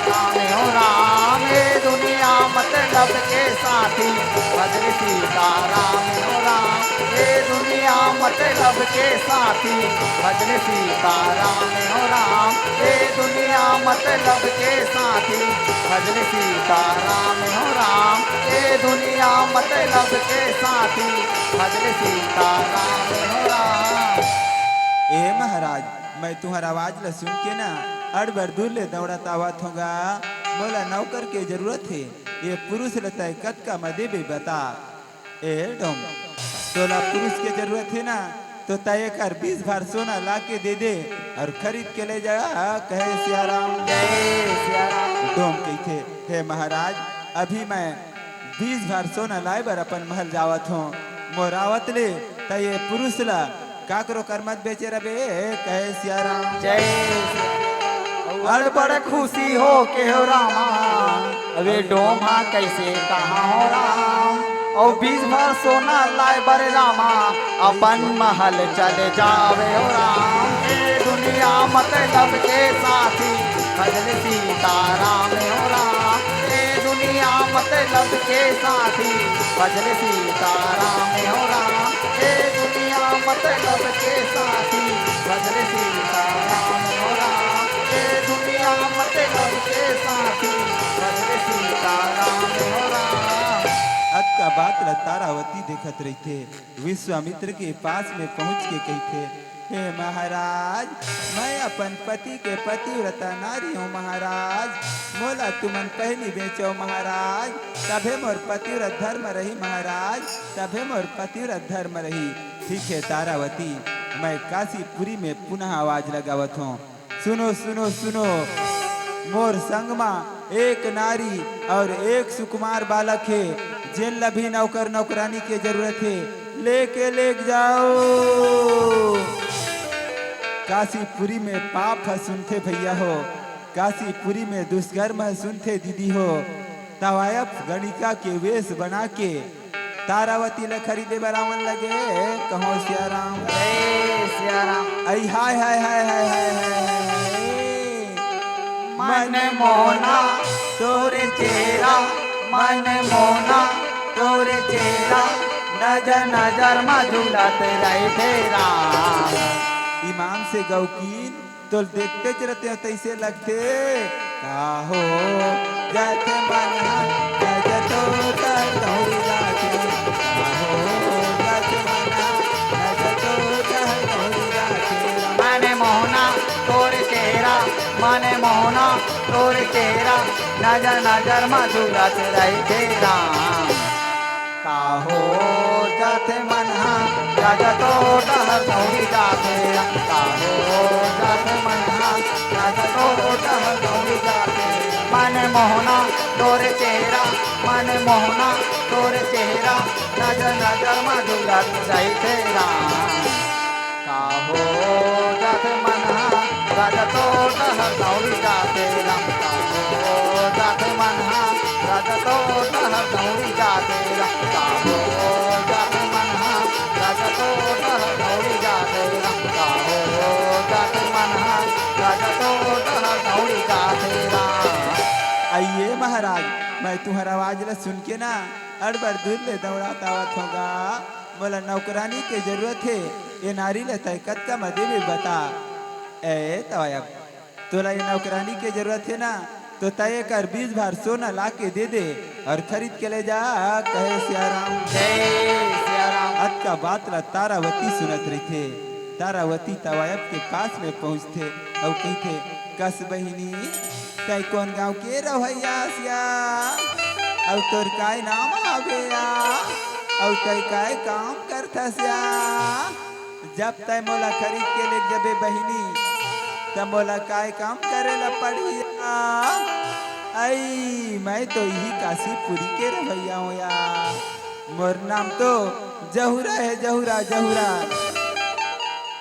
राम हो राम, ये दुनिया मतलब के साथी, भजले सीता राम हो राम। ये दुनिया मतलब के साथी, भजले सीता राम हो राम। ये दुनिया मतलब के साथी, भजले सीता राम हो राम। ये दुनिया मतलब के साथी, भजले सीता राम हो राम। ए महाराज, मैं तुहर आवाज ल सुन के ना अड़बर दूर ले दौड़त आवत हों गा। मोला नौकर के जरूरत हे। ये पुरुष ल तय कतका म देबे बता। ए डोम, तोला पुरुष के जरूरत हे ना, तो तय एकर बीस भार सोना ला के दे दे और खरीद के ले जा, कहे सियाराम। जय सियाराम। डोम कहिथे, "हे महाराज, अभी मैं बीस भार सोना लाए बर अपन महल जावत हों।" मोर आवत ले त ये पुरुष ला काकरो कर मत बेचे रबे, कहे सिया राम। जय सिया राम। अड़बड़ खुशी हो के हो रामा, अबे डोमा कैसे कहाँ हो राम, और बीस भर सोना लाए बर रामा, अपन महल चले जावे हो राम। ए दुनिया मतलब के साथी, भजले सीताराम हो राम। ए दुनिया मतलब के साथी, भजले सीताराम हो राम। ए दुनिया मतलब के साथी, भजले सीताराम हो राम। ए दुनिया मतलब के साथी, भजले सीताराम हो राम। अतका बात ल तारावती देखत रहिथे, विश्वामित्र के पास में पहुंच के कहिथे, हे महाराज, मैं अपन पति के पतिव्रता नारी हूँ महाराज, मोला तुमन पहली बेचो महाराज, तभे मोर पतिव्रत धर्म रही महाराज, तभे मोर पतिव्रत धर्म रही। ठीक है तारावती, मैं काशीपुरी में पुनः आवाज लगावत हूँ। सुनो, सुनो, सुनो, मोर संग मा एक नारी और एक सुकुमार बालक हे, जेन ला भी नौकर नौकरानी के जरूरत हे, लेके लेके जाओ। काशीपुरी में पाप ह सुनथे भैया हो, काशीपुरी में दुष्कर्म ह सुनथे दीदी हो। तवायफ गणिका के वेश बना के तारावती ल खरीदे बर आवन लगे, कहो सिया राम। जय सिया राम। आई हाय हाय हाय हाय हाय हाय हाय। मन मोहना तोर चेहरा, मन मोहना तोर चेहरा, नजर नजर मा झूलत रहिथे राम। ईमान से गौकीन तोल देखतेच रहितेंव तइसे लगथे। का हो जाथे मन हा, गज तो तोर दौड़ी जाथे। का हो जाथे मन हा, गज तो तोर दौड़ी जाथे। मन मोहना तोर चेहरा, मन मोहना तोर चेहरा, नजर नजर मा झूलत रहिथे राम। का हो जाथे मन हा, गज तो डहर दौड़ी जाथे राम। का हो जाथे मन हा, गज तो डहर दौड़ी जाथे। मन मोहना तोर चेहरा, मन मोहना तोर चेहरा, नजर नजर मा झूलत रहिथे राम। का हो जाथे मन हा, गज तो डहर दौड़ी जाथे राम। का हो जाथे मन हा, गज तो डहर दौड़ी जाथे राम। का हो जाथे मन हा, गज तो डहर दौड़ी जाथे राम। का हो जाथे मन हा, गज तो डहर दौड़ी जाथे राम। अइए महाराज, मैं तुंहर आवाज ला सुन के ना अड़बड़ दूर ले दौड़ात आवत हों गा। मोला नौकरानी के जरूरत हे, ये नारी ल तय कतका म देबे बता। ए तवायफ, तोला ये नौकरानी के जरूरत हे ना, तो तय एकर बीस भार सोना ला के दे दे और खरीद के ले जा, कहे सिया राम। जय सिया राम। अतका बात ला तारावती सुनत रहिथे। तारावती तवायफ के पास में पहुंचथे अउ कहिथे, कस बहिनी, तै कोन गांव के रहवइया हस या? अउ तोर काय नाम हावे या? अउ तै काय काम करथस या? जब तै मोला खरीद के लेग जबे बहिनी, त मोला काय काम करे ला पड़ही या? अई, मैं तो इही काशीपुरी के रहवइया हों या। मोर नाम तो जहुरा हे, जहुरा, जहुरा।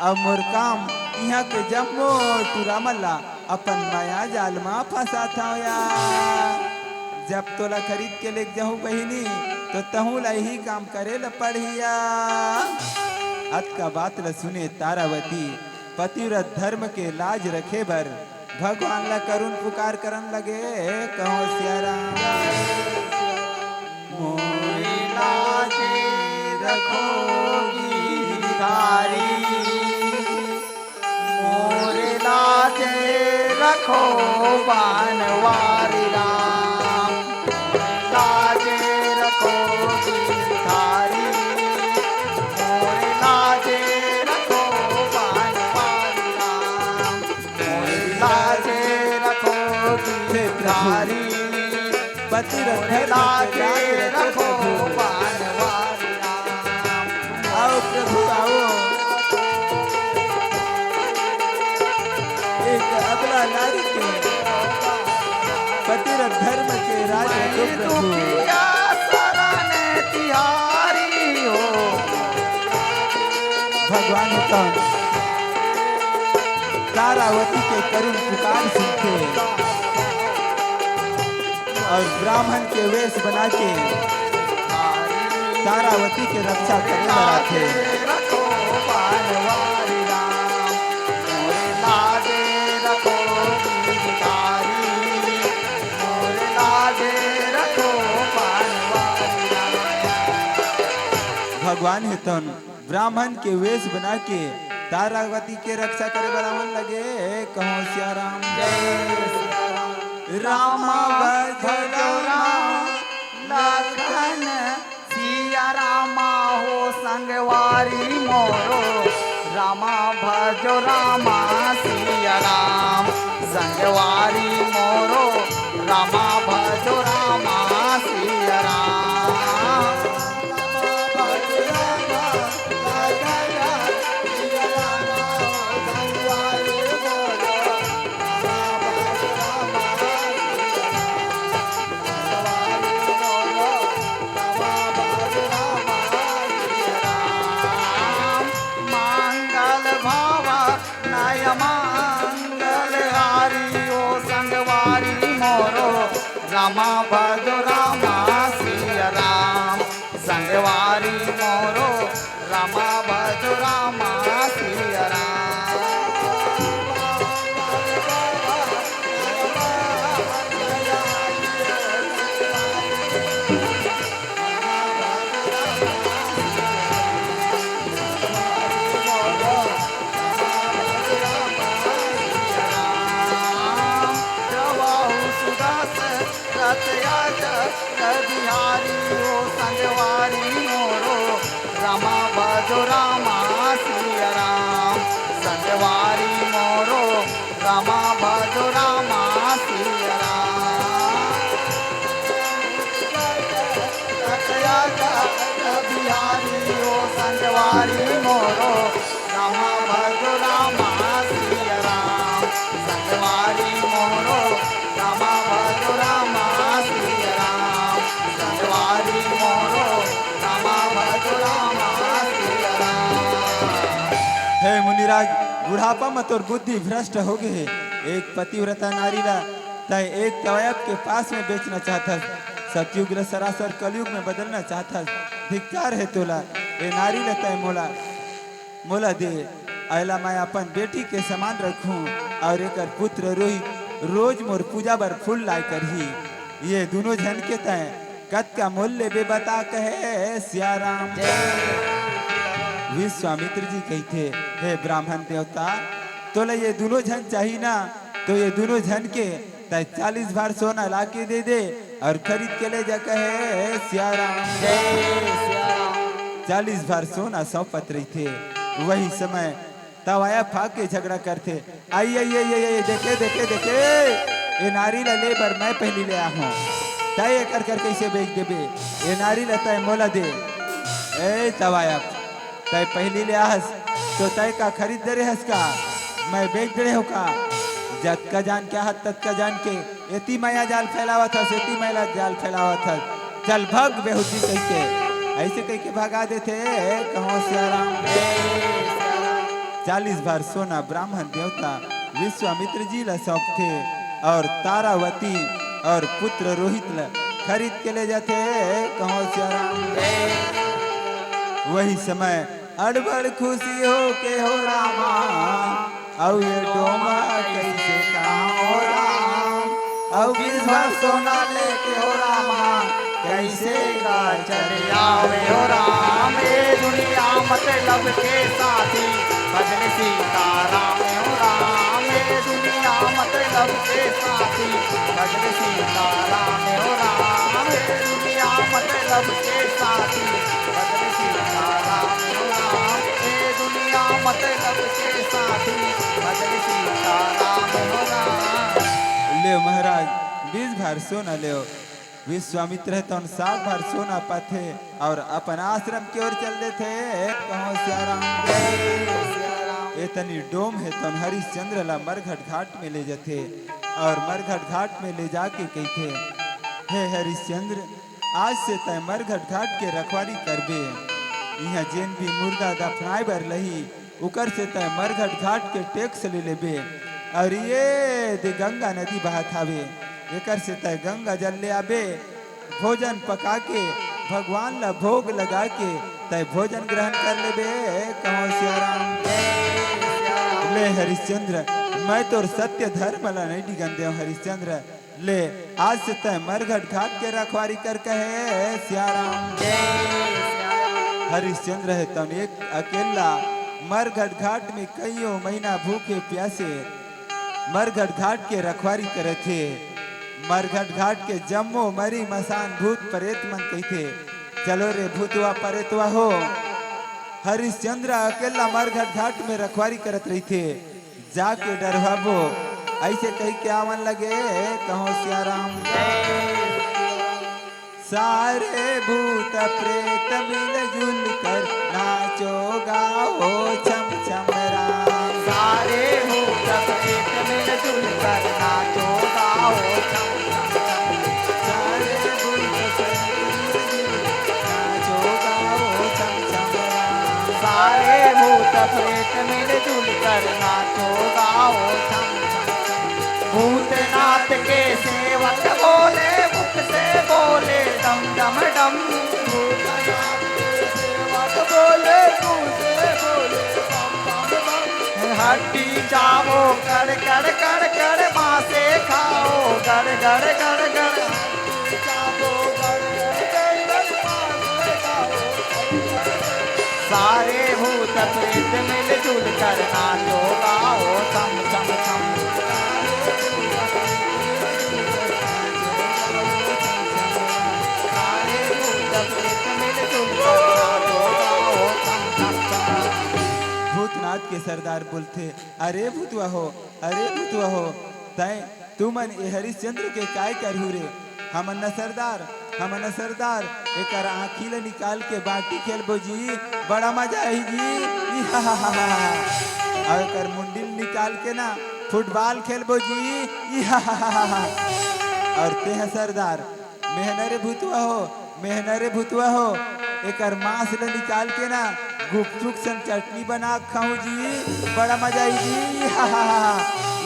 अउ मोर काम इहाँ के जम्मो टूरा मन ला अपन मया जाल मा फंसात हंव या। जब तोला खरीद के लेग जहूं बहिनी, तो तहूं ला इही काम करे ल पड़ही या। अतका बात ल सुने तारावती पतिव्रत धर्म के लाज रखे बर भगवान ला करुण पुकार करन लगे, कहो सिया राम। मोर लाजे रखो गिरधारी, मोर लाजे रखो बनवारी राम। लाजे रखो गिरधारी, मोर लाजे रखो बनवारी राम। लाजे रखो गिरधारी, पतिव्रत धर्म के लाज रखो प्रभु। बनवारी राम। आओ प्रभु, आओ। एक अबला नारी के पतिव्रत धर्म के राज रखो प्रभु। दुखिया शरण तिहारी हो। भगवान ह तौन तारावती के करुण पुकार सुनथे अउ ब्राह्मण के वेश बना के तारावती के रक्षा करे बर आथे। भगवान ह तौन ब्राह्मण के वेश बना के तारावती के रक्षा करे बर आवन लगे। कहो सिया राम। रामा भजो राम लखन सिया रामा हो संगवारी मोरो। रामा भजो रामा सिया राम संगवारी मोरो। रामा भजो रामा सिया राम। मंगल भावा नय मंगल हारी ओ संगवारी मोरो। रामा भजो रामा सिया राम संगवारी मोरो। रामा भजो रामा सिया राम। बिहारी ओ संगवारी मोरो। रामा भजो रामा सिया राम संगवारी मोरो। रामा भजो रामा सिया राम। बिहारी ओ संगवारी मोरो। रामा भजो रामा सिया राम संगवारी मोरो। रामा भजो रामा सिया राम संगवारी मोरो। रामा भजो रामा सिया राम। हे मुनिराज, बुढ़ापा म तोर बुद्धि भ्रष्ट हो गे हे। एक पतिव्रता नारी ला तय एक तवायफ के पास में बेचना चाहत हस। सतयुग ल सरासर कलयुग में बदलना चाहत हस। धिक्कार हे तोला। ए नारी ल तय मोला मोला दे, अइला मैं अपन बेटी के समान रखूं अउ एकर पुत्र रोहित रोज मोर पूजा बर फूल लाय करही। ये दुनों झन के तय कतका मोल लेबे बता, कहे सिया राम। विश्वामित्र जी कहिथे, हे ब्राह्मण देवता, तोला ये दुनों झन चाही ना, तो ये दुनों झन के तय चालीस भार सोना लाके दे दे अउ खरीद के ले जा, कहे सिया राम। चालीस भार सोना सौंपत रहिथे। वही समय तवायफ आके झगड़ा करथे, आई, आई, आई, आई, आई, देखे, देखे, देखे, ए नारी ला ले बर मैं पहिली ले आहूं, तय एकर कर कइसे बेच देबे? ए नारी ला तय मोला दे। ए तवायफ, तय पहिली ले आहस, तो तय का खरीद डरे हस का? मैं बेच डरे हों का? जतका जान के आहत, ततका जान के एती मया जाल फैलावत हस, एती मया जाल फैलावत हस। चल भग बेहुदी कहिके, अइसे कहिके भगा देथे, कहो सिया राम। चालीस भार सोना ब्राह्मण देवता विश्वामित्र जी ला सौंपथे अउ तारावती अउ पुत्र रोहित ला खरीद के ले जाथे, कहो सिया राम। वही समय अड़बड़ खुशी होके हो रामा, अउ ये डोमा कइसे कहां हो राम, अउ बीस भार सोना लेके हो रामा, कइसे गा चले आवे हो राम। ए दुनिया मतलब के साथी भजन सीताराम हो राम। ए दुनिया मतलब के साथी भजन सीताराम हो राम। ए दुनिया मतलब के साथी भजन सीताराम हो राम। ए दुनिया मतलब के साथी भजन सीताराम हो राम। ले महाराज, बीस भार सोना लेव। विश्वामित्र ह तौन साठ भार सोना पाथे अउ अपन आश्रम के ओर चल देथे। कहो सिया राम। एतनी डोम हे तौन हरिश्चंद्र ला मरघट घाट में ले जथे अउ मरघट घाट में ले जाके कहिथे, हे हरिश्चंद्र, आज से तय मरघट घाट के रखवारी करबे। इहाँ जेन भी मुर्दा दफनाए बर लही, उकर से तय मरघट घाट के टैक्स ले लेबे। अउ ये दे गंगा नदी बहत हावे, एकर से तय गंगा जल ले आबे। भोजन पका के भगवान ला भोग लगा के तय भोजन ग्रहण कर लेबे। कहो सियाराम। ले हरिश्चंद्र, मैं तोर सत्य धर्म ला नहीं डिगन देव हरिश्चंद्र। ले, आज से तय मरघट घाट के रखवारी कर कहे सियाराम। हरिश्चंद्र हे तन एक अकेला मरघट घाट में कइयों महीना भूखे प्यासे मरघट घाट के रखवारी करत हे। मरघट घाट के जम्मो मरी मसान भूत प्रेत मन कहिथे, "चलो रे भूतवा प्रेतवा हो।" हरिश्चंद्र अकेला मरघट घाट में रखवारी करत रहिथे। जाके डरवाबो, ऐसे कहि के आवन लगे, कहो सियाराम। सारे भूत प्रेत मिलजुल कर नाचो गाओ छम छम राम। सारे भूत प्रेत मिलजुल कर नाचो गाओ छम छम छम। सारे भूत प्रेत मिलजुल कर नाचो गाओ छम छम राम। सारे भूत प्रेत मिलजुल कर नाचो गाओ छम छम छम। भूतनाथ के सेवक बोले, मुख से बोले डम डम डम। भूतनाथ के सेवक बोले, मुख से बोले डम डम डम। हड्डी चावो कड़ कड़ कड़ कड़, मांसे खाओ गड़ गड़ गड़ गड़। सारे भूत प्रेत मिलजुल कर नाचो गाओ छम छम छम। सारे भूत प्रेत मिलजुल कर नाचो गाओ छम छम छम। भूतनाथ के सरदार बोलथे, "अरे भूतवा हो, अरे भूतवा हो, तैं तुमन ए हरिश्चंद्र के काय करहू रे? हमन न सरदार, हमन न सरदार, एकर आँखी ल निकाल के बाटी खेलबो जी, बड़ा मजा आही जी।" इहाहाहा। अउ एकर मुंडी ल निकाल के ना फुटबॉल खेलबो जी। इहाहाहा। अउ तेह सरदार, मेहना रे भूतवा हो, मेहना रे भूतवा हो, एकर मांस ल निकाल के ना गुपचुप सन चटनी बना के खाहूं जी, बड़ा मजा आई जी।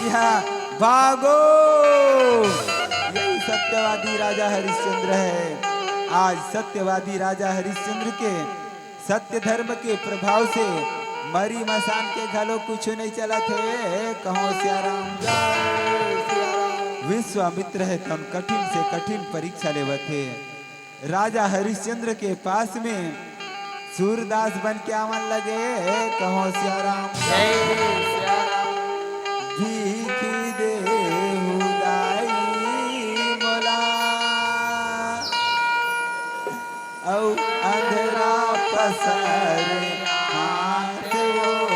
इहा भागो, यही सत्यवादी राजा हरिश्चंद्र हे। आज सत्यवादी राजा हरिश्चंद्र के सत्य धर्म के प्रभाव से मरी मसान के घलो कुछु नहीं चलत हे। कहो सियाराम। विश्वामित्र हे तन कठिन से कठिन परीक्षा लेवत हे। राजा हरिश्चंद्र के पास में सूरदास बन के आवन लगे। कहो सियाराम। भीख देहु दाई मोला। अउ अंधरा पसर हाथ वो,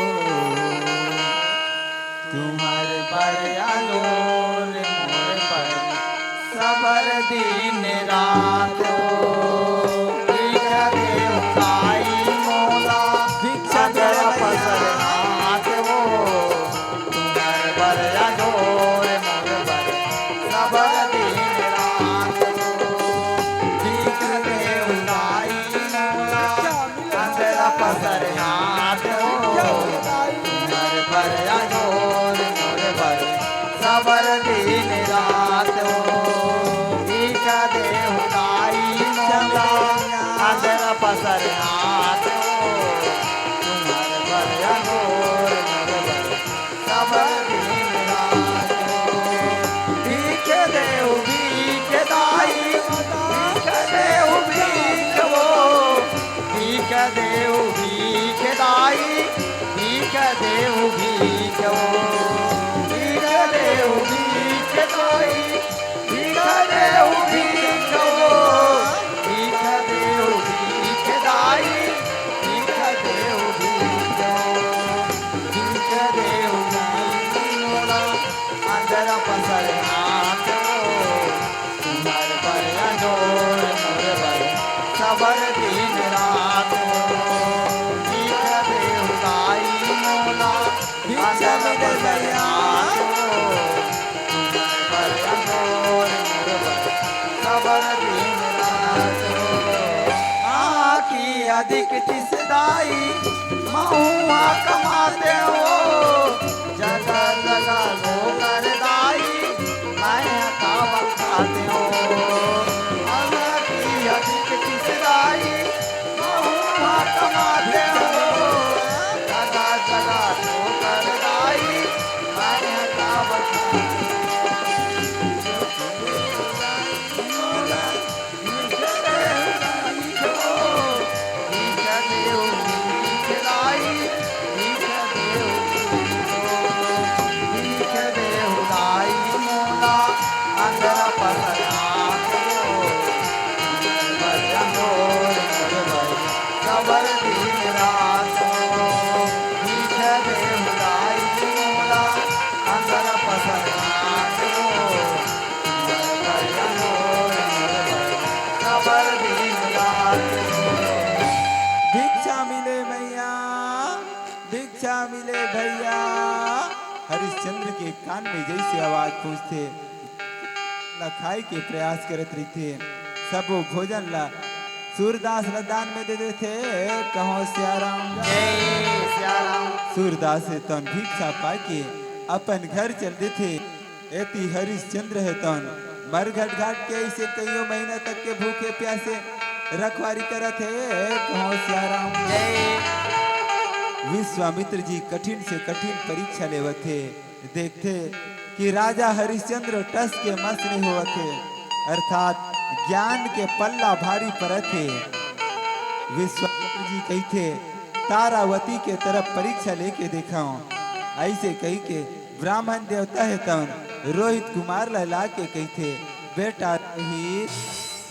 तुम्हर बर अजोर मोर बर सबर दिन रात वो। भीख देहु दाई मोला, भिक्षा अंधरा पसर हाथ वो। तुम्हर बर अजोर मोर बर सबर दिन रात वो। भीख देहु दाई मोला, अंधरा पसर हाथ वो। तुम्हर बर अजोर मोर बर सबर दिन रात वो। भीख देहु दाई मोला, अंधरा पसर हाथ वो। तुम्हर बर अजोर मोर बर सबर दिन रात वो। भीख देहु भीख दाई, भीख देहु भीख वो। भीख देहु भीख दाई, भीख देहु भीख वो। भीख देहु भीख दाई, भीख देहु भीख वो। भीख देहु भीख दाई, अधिक तिस दाई, महूँ हा कमातेंव। जगह जगह ठोकर दाई, मैं हा काबर खातेंव। अगर की अधिक तिस दाई, महूँ हा कमातेंव। जगह जगह ठोकर दाई, मैं हा काबर खातेंव। भिक्षा मिले मैया, भिक्षा मिले भैया। हरिश्चंद्र के कान में जैसे आवाज पहुंचथे, ला खाए के प्रयास करत रहिथे। सबो भोजन ला सूरदास ला दान में दे देथे। कहो सियाराम। जय सियाराम। सूरदास हे तौन भिक्षा पाके अपन घर चल देथे। एती हरिश्चंद्र हे तौन मरघट घाट के ऐसे कईयों महीना तक के भूखे प्यासे रखवारी करत हे। कहो सियाराम। जय। विश्वामित्र जी कठिन से कठिन परीक्षा लेवत हे। देखथे कि राजा हरिश्चंद्र टस के मस नइ होवत हे, अर्थात ज्ञान के पल्ला भारी परत हे। विश्वामित्र जी कहिथे, "तारावती के तरफ परीक्षा लेके देखव।" अइसे कहिके ब्राह्मण देवता हे तौन रोहित कुमार ला लाके कहिथे, "बेटा रोहित,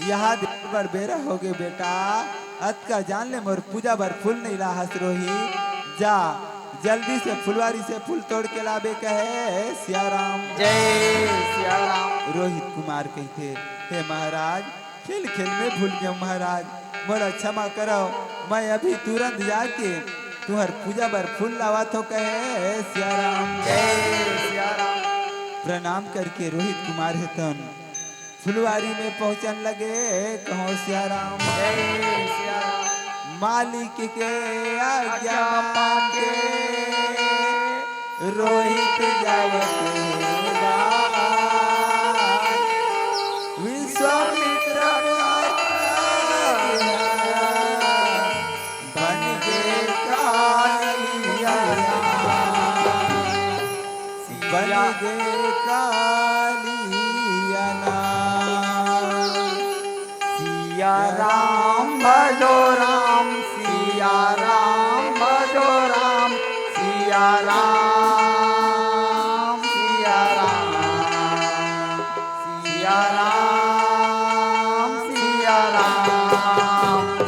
यहाँ दे बर बेरा होगे बेटा, अतका जान ले मोर पूजा बर फूल नइ लाहस रोहित, जा जल्दी से फुलवारी से फूल तोड़ के लाबे।" कहे सियाराम। जय सियाराम। रोहित कुमार कहिथे, "हे महाराज, खेल खेल में भूल गेंव महाराज, मोला क्षमा करव, मैं अभी तुरंत जाके तुंहर पूजा बर फूल लावत हों।" कहे सियाराम। जय सियाराम। प्रणाम करके रोहित कुमार हे तौन फुलवारी में पहुंचन लगे। कहो सियाराम। जय सियाराम। मालिक के आज्ञा पाके रोहित जावत हे बार। विश्वामित्र का बन गे कालिया। बन गे कालिया ना। सिया राम भजो राम, सिया राम भजो राम, सिया राम, सिया राम। सिया राम, सिया राम, सिया राम,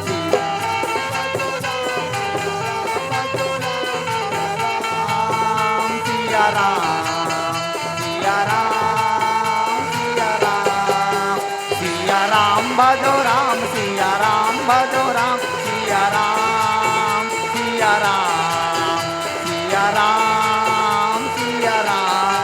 सिया राम, सिया राम, सिया राम। सिया राम भजो राम, सिया राम भजो राम, सिया राम, सिया राम, सिया राम, सिया राम।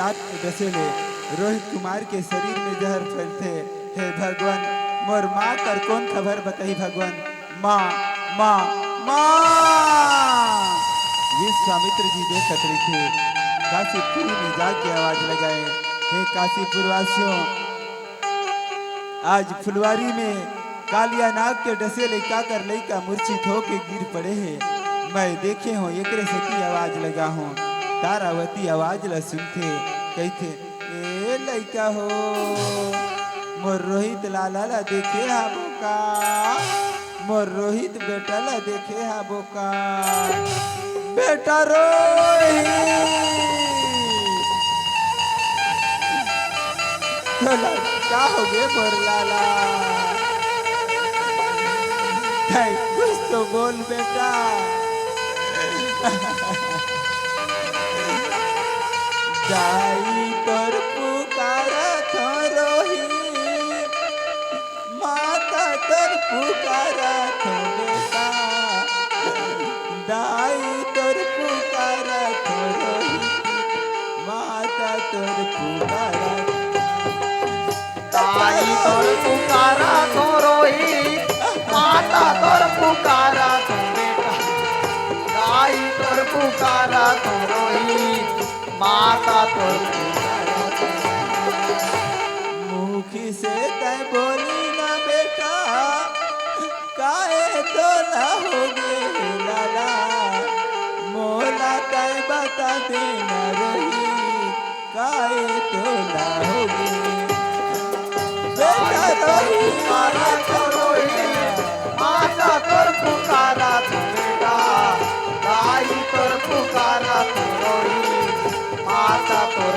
हाथ के डसे ले रोहित कुमार के शरीर में जहर फैलथे। हे भगवान, मोर माँ कर कौन खबर बताही भगवान। माँ, माँ, माँ। विश्वामित्र जी देखत रहिथे, काशीपुरी में जाके आवाज लगाए, हे काशीपुर वासियों, आज फुलवारी में कालिया नाग के डसे लइका कर लइका मूर्छित होके गिर पड़े हे। मैं देखे हों, एकरे सेती आवाज लगा हों। तारावती आवाज ल सुनथे, कहिथे, "ए लइका हो, मोर रोहित लाला ल देखे हाबो का? मोर रोहित बेटा ल देखे हाबो का?" बेटा रोहित, तोला का होगे मोर लाला? तैं कुछ तो बोल बेटा। दाई तोर पुकारत हों रोहित, माता तोर पुकारत हों बेटा। दाई तोर पुकारत हों रोहित, माता तोर पुकारत। दाई तोर पुकारत हों रोहित, माता तोर पुकारत हों बेटा। दाई तोर पुकारत हों रोहित, माता तोर पुकारत हों। मुखी से तैं बोली ना बेटा, काहे तोला होगे हे लाला, मोला तैं बता दे ना रोहित, काहे तोला होगे? बेटा रोहित, पुकारत हों रोहित, माता तोर पुकारत हों बेटा, दाई तोर पुकारत हों रोहित, माता तोर।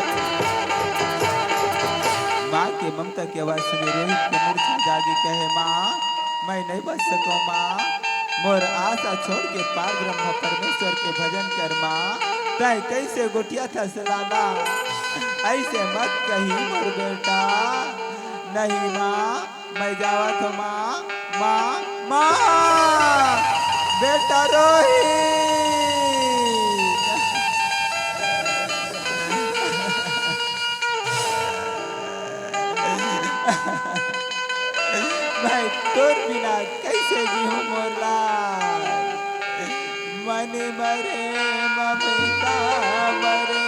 माँ के ममता के आवाज सुने रोहित के मूर्छा जागे, कहे, "माँ, मैं नहीं बच सकों माँ, मोर आशा छोड़ के पार ब्रह्म परमेश्वर के भजन कर माँ, तैं कैसे गोठियाथस लाला, ऐसे मत कही मोर बेटा, नहीं माँ, मैं जावत हों माँ, माँ, माँ, बेटा रोहित।" मैं तोर बिना कैसे जीहूँ मोर लाल? मन मरे ममता मरे,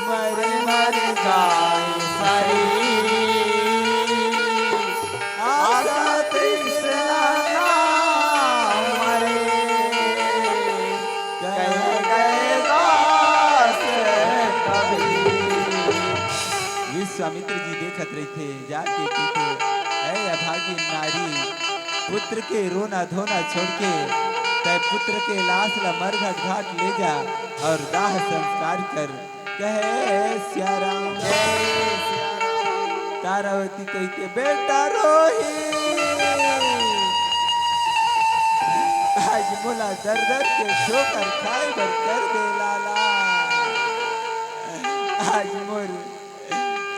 मरे मरे जाए शरीर। आशा तृष्णा ना मरे, कह गए दास कबीर। विश्वामित्र जी देखत रहिथे, जाके कहिथे, "ऐ अभागिन नारी, पुत्र के रोना धोना छोड़ के तैं पुत्र के लाश ला मरघट घाट ले जा और दाह संस्कार कर।" कहे सियाराम। जय सियाराम। तारावती कहिथे, "बेटा रोहित, आज मोला दर दर के ठोकर खाए बर कर दे लाला। आज मोर,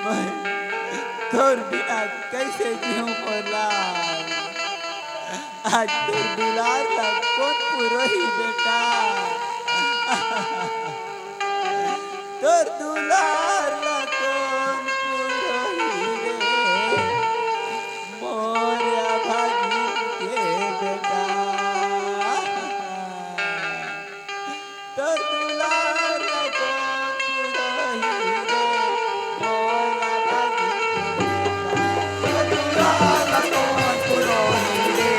मैं तोर बिना कैसे जीऊँ मोर लाल? आज तोर दुलार ला कोन पुरोही बेटा?" तोर दुलार ला कोन पुरोही रे, मोर अभागिन के बेटा। तोर दुलार ला कोन पुरोही रे, मोर अभागिन के बेटा। तोर दुलार ला कोन पुरोही रे,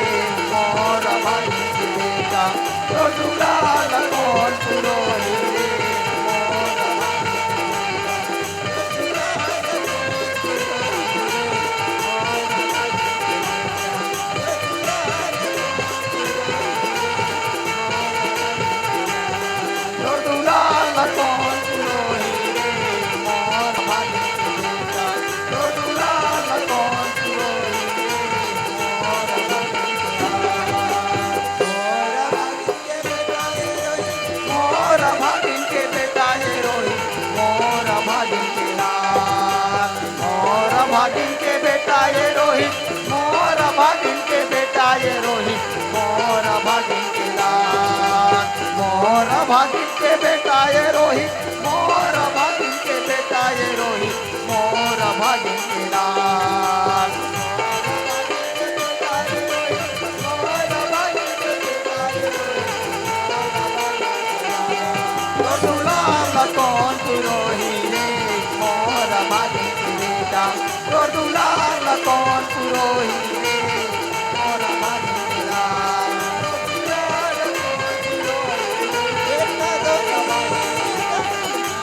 मोर अभागिन के बेटा। तोर दुलार ला कोन पुरोही रे, मोर अभागिन के बेटा। मोर भागिन के बेटा ये रोहित, मोर भागिन के लाल। मोर भागिन के बेटा ये रोहित, मोर भागिन के बेटा ये रोहित, मोर भागिन के लाल। मोर भागिन के बेटा ये रोहित, मोर भागिन के बेटा ये रोहित, मोर भागिन के लाल। तोर दुलार ला कोन पुरोही रे, मोर भागिन के बेटा। तोर दुलार ला कोन पुरोही रे, मोर भागिन के लाल।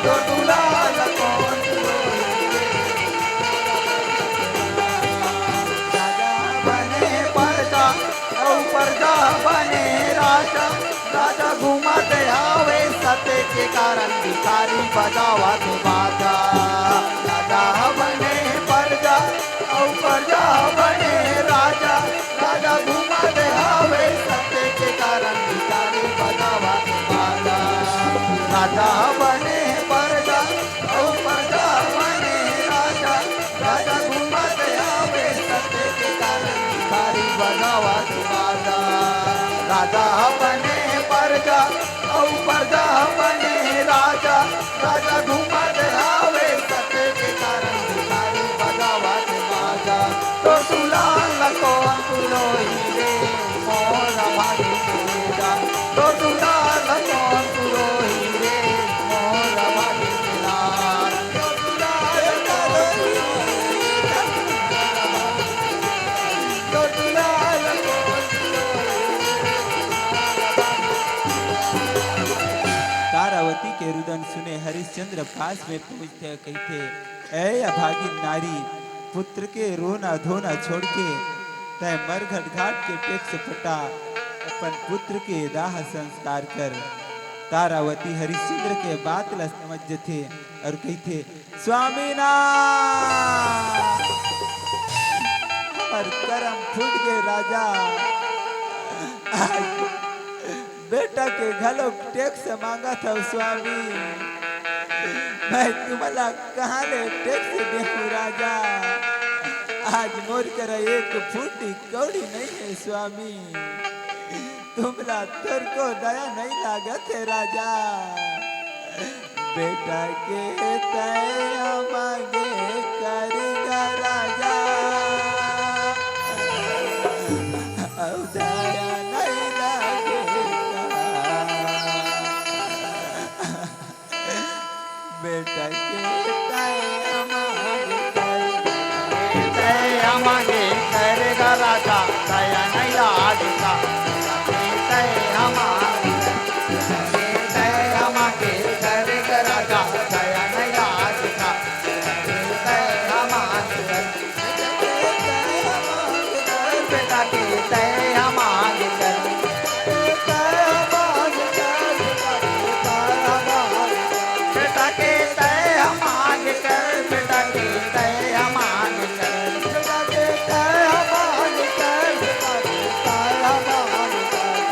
तोर दुलार ला कोन पुरोही रे, राजा बने परजा, अउ परजा बने राजा। राजा घूमत हावे सत्य के कारण, भिखारी बजावत बाजा। राजा बने परजा, अउ परजा बने राजा। राजा घूमत हावे सत्य के कारण, भिखारी बजावत बाजा। राजा बने परजा, अउ परजा बने राजा। राजा घूमत हावे सत्य के कारण, भिखारी बजावत बाजा। राजा बने परजा, अउ परजा बने राजा। राजा घूमत हावे सत्य के कारण, भिखारी बजावत बाजा। तोर दुलार ला कोन पुरोही रे, मोर भागिन के बेटा। तोर दुलार ला कोन पुरोही रे, मोर भागिन के लाल। तोर दुलार ला कोन पुरोही रे, तोर दुलार ला कोन पुरोही रे। तारावती के रुदन सुने हरिश्चंद्र पास में पहुंचथे, कहिथे, "ए अभागिन नारी, पुत्र के रोना धोना छोड़ के तैं मरघट घाट के टेक्स पटा, अपन पुत्र के दाह संस्कार कर।" तारावती हरिश्चंद्र के बात ला समझ जथे अउ कहिथे, "स्वामी ना, हमर करम फूट गे राजा, आज बेटा के घलो टेक्स मांगत हव स्वामी, मैं तुमला कहां ले टेक्स देहूं राजा? आज मोर करा एक फूटी कौड़ी नइ हे स्वामी, तुमला थोरको दया नइ लागत हे राजा।" बेटा के तैं मांगे करेगा राजा, अउ दया नइ लागेगा। बेटा के तैं मांगे कर, तैं मांगे करेगा राजा, दया नइ लागेगा। तैं मांगे, तैं मांगे करेगा राजा, दया नइ लागेगा। तैं मांगे कर, बेटा के तैं मांग कर। बेटा के तैं मांग कर, बेटा के तैं मांग कर। बेटा के तैं मांग कर, बेटा के तैं मांग कर।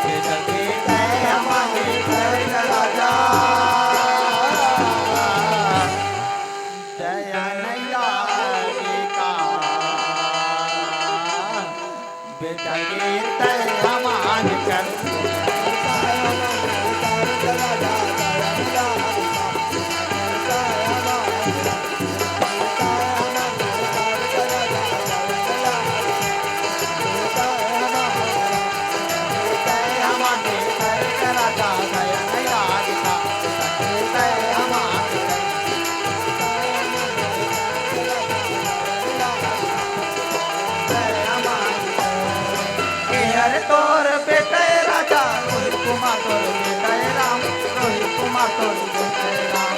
बेटा के तैं मांग कर, राजा। दया नइ लागेगा। बेटा के तैं मांग कर। ए हरे तोर बेटा ए राजा, रोहित कुमार तोर बेटा ए राम, रोहित कुमार तोर बेटा ए राम।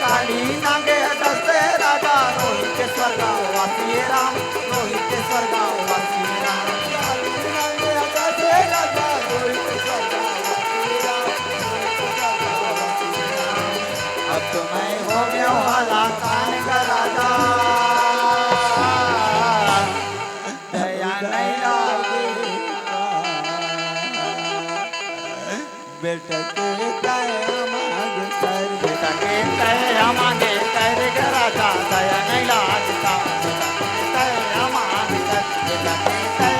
काली नांगे दस राजा, रोहित के स्वर्गवासी ए राम, रोहित के स्वर्गवासी ए राम। काली नांगे दस राजा, रोहित के स्वर्गवासी ए राम। अब तो मैं हो गया हूँ हलाकान का राजा, दया नहीं लागे। बेटा के तैं मांग कर, बेटा के तैं मांग कर, राजा दया नहीं लागता। बेटा के तैं मांग कर, बेटा के तैं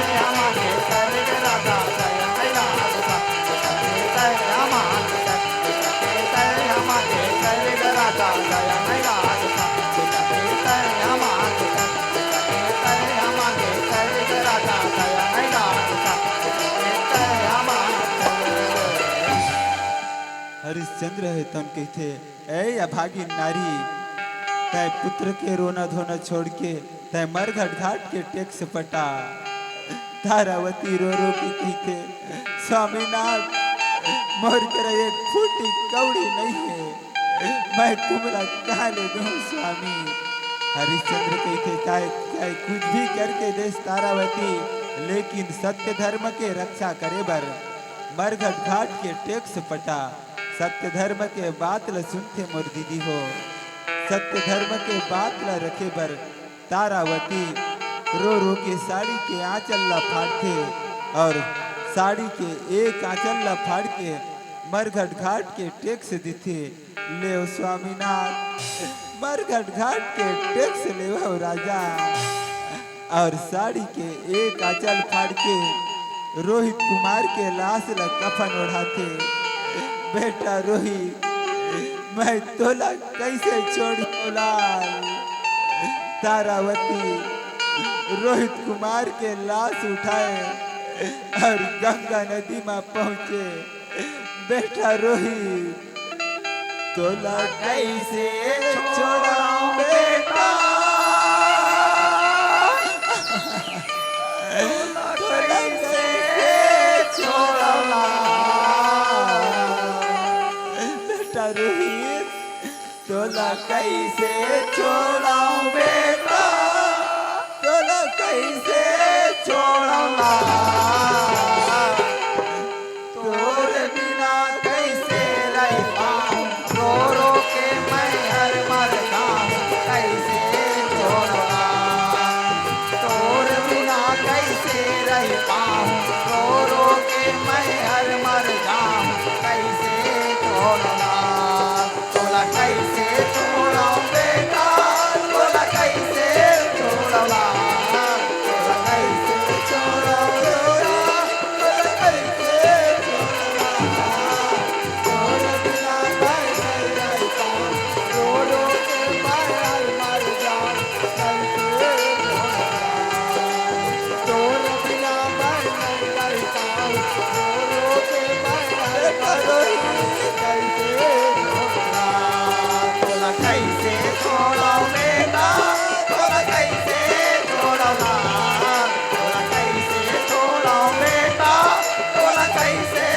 चंद्र हे तौन कहिथे, "ए अभागिन नारी, तै पुत्र के रोना धोना छोड़ के तै मरघट घाट के टेक्स पटा।" तारावती रो रो के कहिथे, "स्वामीनाथ, मोर करा एक फूटी कौड़ी नहीं है, मैं तुमला कहाँ ले दूँ स्वामी?" हरिश्चंद्र कहिथे, "चाहे, चाहे कुछ भी करके देस तारावती, लेकिन सत्य धर्म के रक्षा करे बर मरघट घाट के टेक्स पटा।" सत्य धर्म के बात ल सुनथे मोर दीदी हो, सत्य धर्म के बात ल रखे बर तारावती रो रो के साड़ी के आंचल ल फाड़थे और साड़ी के एक आंचल ल फाड़ के मरघट घाट के टेक्स देथे। "ले स्वामीनाथ, मरघट घाट के टेक्स लेवव राजा।" और साड़ी के एक आंचल फाड़ के रोहित कुमार के लाश ल कफन ओढ़ाथे। "बेटा रोहित, मैं तोला कैसे छोड़हूं लाल?" तारावती रोहित कुमार के लाश उठाए और गंगा नदी में पहुंचे। "बेटा रोहित, तोला कैसे छोड़ाऊं बेटा, तोला कैसे छोड़ाऊं?" बेटा रोहित, तोला कैसे छोड़ाऊं बेटा, तोला कैसे छोड़ाऊं? तोर बिना कैसे रह पाऊं, रो रो के मैं हर मर जाऊं, कैसे छोड़ना? तोर बिना कैसे रह पाऊं, रो रो के मैं हर मर जाऊं, कैसे छोड़ना? तोला कैसे छोड़ाऊं बेटा, तोला कैसे छोड़ाऊं? तोला कैसे छोड़ाऊं बेटा, तोला कैसे छोड़ाऊं? तोर बिना मैं नहीं रह पाऊं, रो रो के मैं हर मर जाऊं, कैसे छोड़ाऊं? तोर बिना मैं नहीं रह पाऊं, रो रो के मैं हर मर जाऊं, कैसे छोड़ाऊं? तोला कैसे छोड़ाऊं बेटा, तोला कैसे छोड़ाऊं? तोला कैसे छोड़ाऊं बेटा, तोला कैसे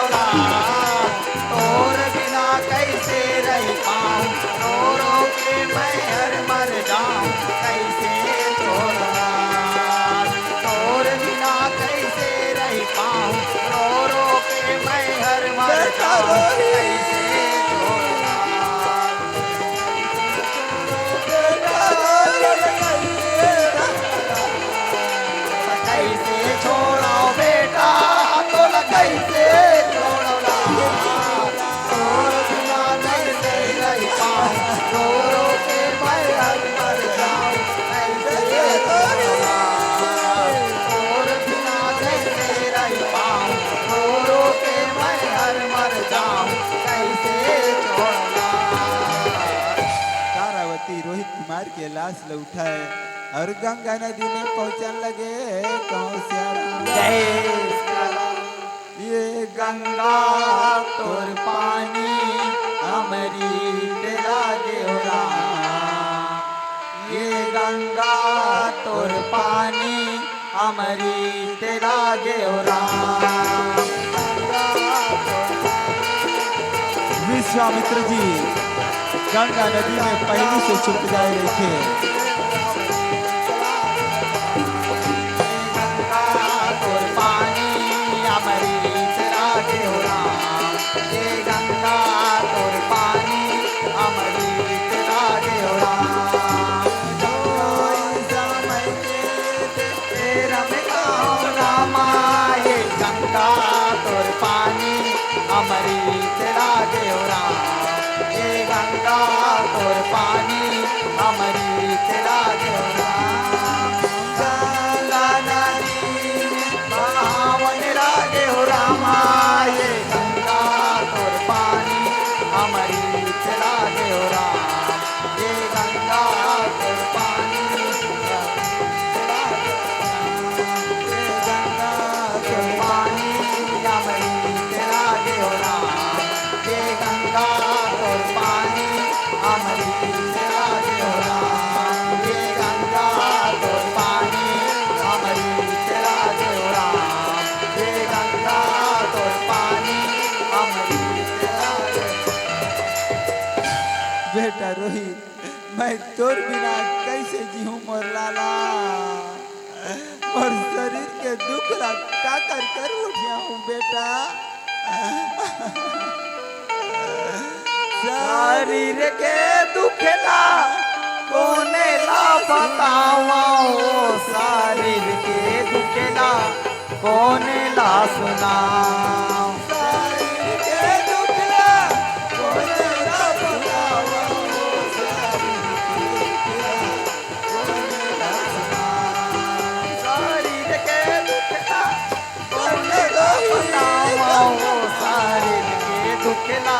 छोड़ाऊं? तोर बिना कैसे रह पाऊं, रो रो के मैं हर मर जाऊं, कैसे छोड़ना? तोर बिना कैसे रह पाऊं, रो रो के मैं हर मर जाऊं, कैसे छोड़ना? कैसे छोड़ाऊं बेटा, तोला कैसे छोड़ना? तोर बिना कैसे रह पाऊं, रो रो के मैं हर मर जाऊं, कैसे छोड़ना? तोर बिना कैसे रह पाऊं, रो रो के मैं हर मर जाऊं, कैसे छोड़ना? तारावती रोहित कुमार के लाश ल उठाए और गंगा नदी में पहुंचन लगे। कहूं सियाराम। जय सियाराम। ये गंगा तोर पानी अमृत लागे हो राम, ये गंगा तोर पानी अमृत लागे हो राम। विश्वामित्र जी गंगा नदी में पहिली से चुप जाए रहिथे। गंगा तोर पानी अमृत लागे हो राम, ये गंगा तोर पानी अमृत लागे हो राम। जोई समय के तेरा में गाँव रामा, ये गंगा तोर पानी अमृत लागे हो राम, ये गंगा तोर पानी अमृत लागे हो राम। गंगा नदी में पावन लागे हो रामा, ये गंगा तोर पानी अमृत लागे हो राम, ये गंगा तोर पानी, ये गंगा तोर पानी अमृत लागे हो राम, ये रोहित, मैं तोर बिना कैसे जीहूं मोर लाला? मोर शरीर के दुख ला काकर कर उठियाहूं बेटा? शरीर के दुख ला कोने ला बतावं, ओ शरीर के दुख ला कोने ला सुनावं। शरीर के दुख ला कोने ला बतावं, ओ शरीर के दुख ला कोने ला सुनावं। शरीर के दुख ला कोने ला बतावं, ओ शरीर के दुख ला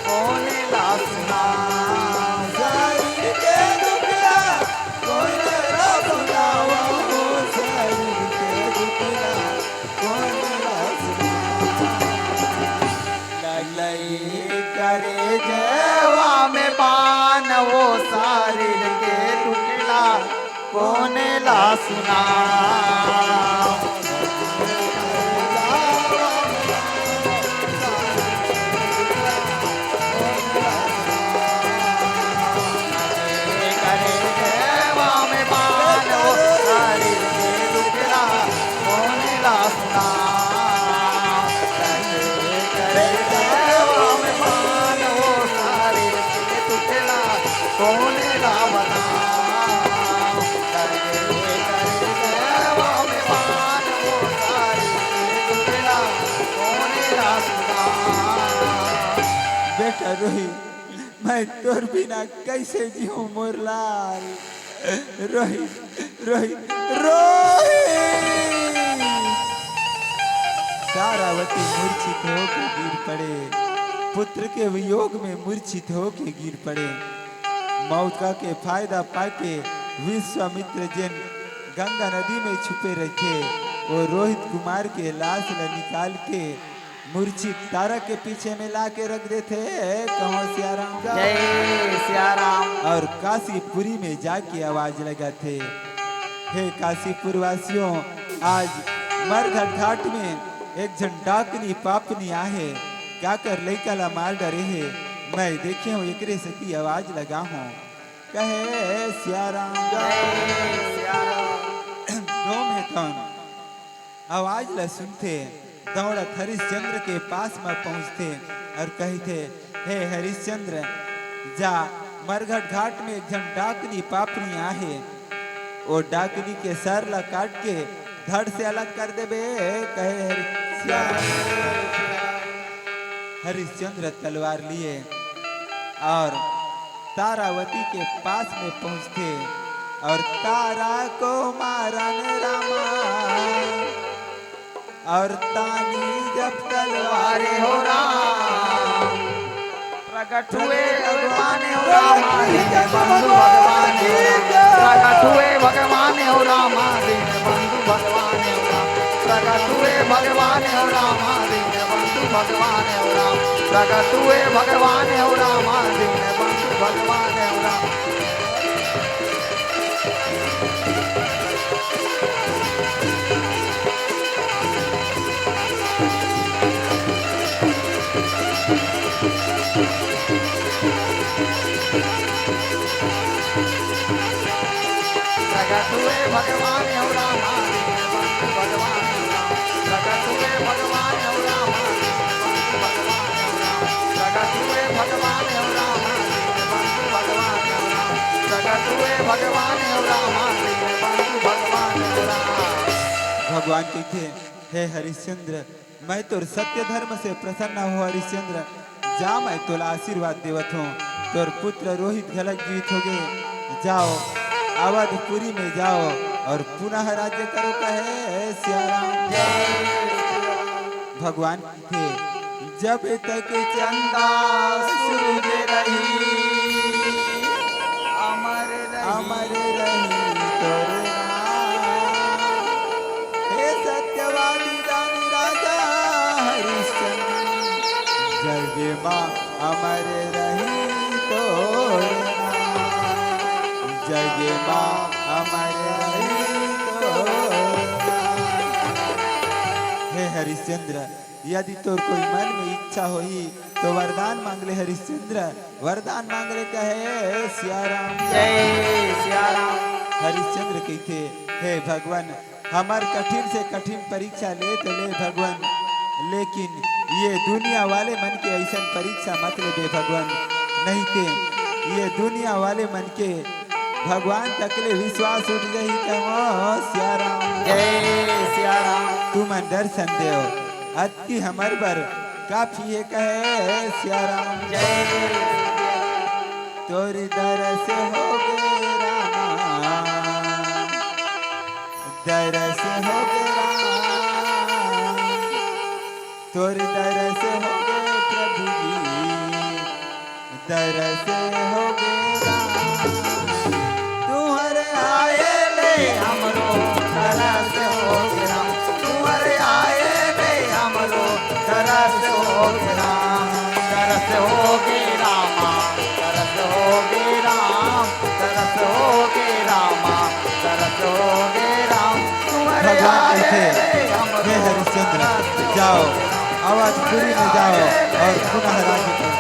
कोने ला सुनावं। शरीर के दुख ला कोने ला बतावं, ओ शरीर के दुख ला कोने ला सुनावं। लई करे जेवा में बान, ओ शरीर के दुख ला कोने ला सुनावं। बेटा रोहित, मैं तोर बिना कैसे जीऊं मोर लाल? रोहित, रोहित, रोहित। तारावती मूर्छित होके गिर पड़े, पुत्र के वियोग में मूर्छित होके गिर पड़े। मौका के फायदा पाके विश्वामित्र जेन गंगा नदी में छुपे रहिथे, वो रोहित कुमार के लाश ल निकाल के मूर्छित तारा के पीछे में लाके रख देथे। कहो सियाराम। जय सियाराम। और काशीपुरी में जाके आवाज लगाथे, हे काशीपुर वासियों, आज मरघट घाट में एक झन डाकनी पापनी आहे, काकर लइका ला मार डरे हे, मैं देखे हूँ, एकरे सेती आवाज लगा हूँ। कहे सियाराम। जय सियाराम। डोम हे तौन आवाज ला सुनथे, दौड़त हरिश्चंद्र के पास म पहुंचथे और कहिथे, हे हरिश्चंद्र, जा मरघट घाट में एक झन डाकनी पापनी आहे, ओ डाकनी के सर ला काट के धड़ से अलग कर देबे, कहे हरिश्चंद्र। हरिश्चंद्र तलवार लिए और तारावती के पास में पहुंचथे और तारा को मारन रामा और तानी जब तलवार हो राम। प्रगट हुए भगवान हो राम, दीन बंधु भगवान हो राम। प्रगट हुए भगवान हो राम, दीन बंधु भगवान हो राम। प्रगट हुए भगवान हो राम, दीन बंधु भगवान हो राम। प्रगट हुए भगवान हो राम, दीन बंधु भगवान हो राम। प्रगट हुए भगवान हो राम, भगवान हो राम। प्रगट हुए भगवान हो राम, भगवान हो राम। प्रगट हुए भगवान हो राम, भगवान हो राम। प्रगट हुए भगवान हो राम, भगवान हो राम। भगवान कहिथे, हे हरिश्चंद्र, मैं तोर सत्य धर्म से प्रसन्न हो हरिश्चंद्र, जा, मैं तोला आशीर्वाद देवत हूँ, तोर पुत्र रोहित घलक जीवित होगे। जाओ, अवधपुरी में जाओ और पुनः राज्य करो, कहे सियाराम। भगवान कहिथे, जब तक चंदा सूरज रही, अमर रही, अमर रही तोर नाम। हे सत्यवादी दानी राजा हरिश्चंद्र, जग मा अमर रही तोर नाम। जग मा अमर रही तोर नाम। हे हरिश्चंद्र, यदि तोर कोई मन में इच्छा होही, तो वरदान मांग ले हरिश्चंद्र, वरदान मांग ले, कहे सियाराम। जय सियाराम। हरिश्चंद्र कहिथे, हे भगवान, हमर कठिन से कठिन परीक्षा ले तो ले भगवान, लेकिन ये दुनिया वाले मन के अइसन परीक्षा मत लेबे भगवान, नहीं ते ये दुनिया वाले मन के भगवान तक ले विश्वास उठ जाही। कहो सियाराम। जय सियाराम। तुमन दर्शन देव, अति हमर बर काफी हे, कहे सियाराम। जय। तोर दरस होगे रामा, दरस होगे रामा, तोर दरस होगे प्रभु जी, दरस होगे राम। तुहर आए ले हमरो दरस होगे राम, तुहर आए ले हमरो दरस होगे राम, दरस होगे रामा, दरस होगे राम, दरस होगे रामा, दरस होगे राम। तुहर भगवान आए कहिथे, ले हमरो हे हरिश्चंद्र, दरस जाओ, होगे राम। अवधपुरी में जाओ और पुनः राज्य करो।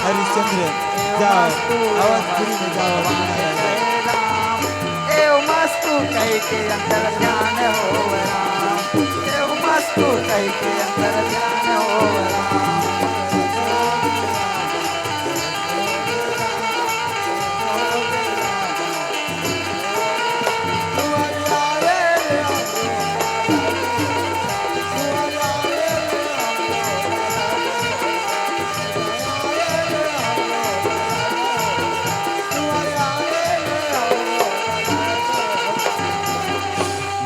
हरिश्चंद्र, जाओ, अवधपुरी में जाओ। एव मस्तु कहि के अंतर ध्यान हो राम, एव मस्तु कहि के अंतर ध्यान हो राम।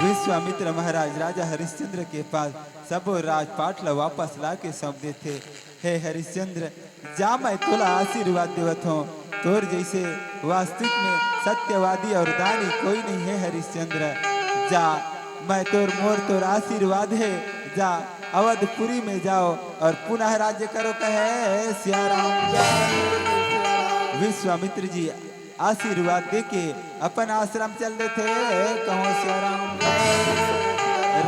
विश्वामित्र महाराज राजा हरिश्चंद्र के पास सबो राजपाट ला वापस ला के सौंप देथे। हे हरिश्चंद्र, जा, मैं तोला आशीर्वाद देवत हूँ। तोर जैसे वास्तविक में सत्यवादी और दानी कोई नहीं है हरिश्चंद्र। जा, मैं तोर, मोर तोर आशीर्वाद है। जा, अवधपुरी में जाओ और पुनः राज्य करो, कहे सियाराम। विश्वामित्र जी आशीर्वाद देके अपन आश्रम चल देथे, कहो सियाराम।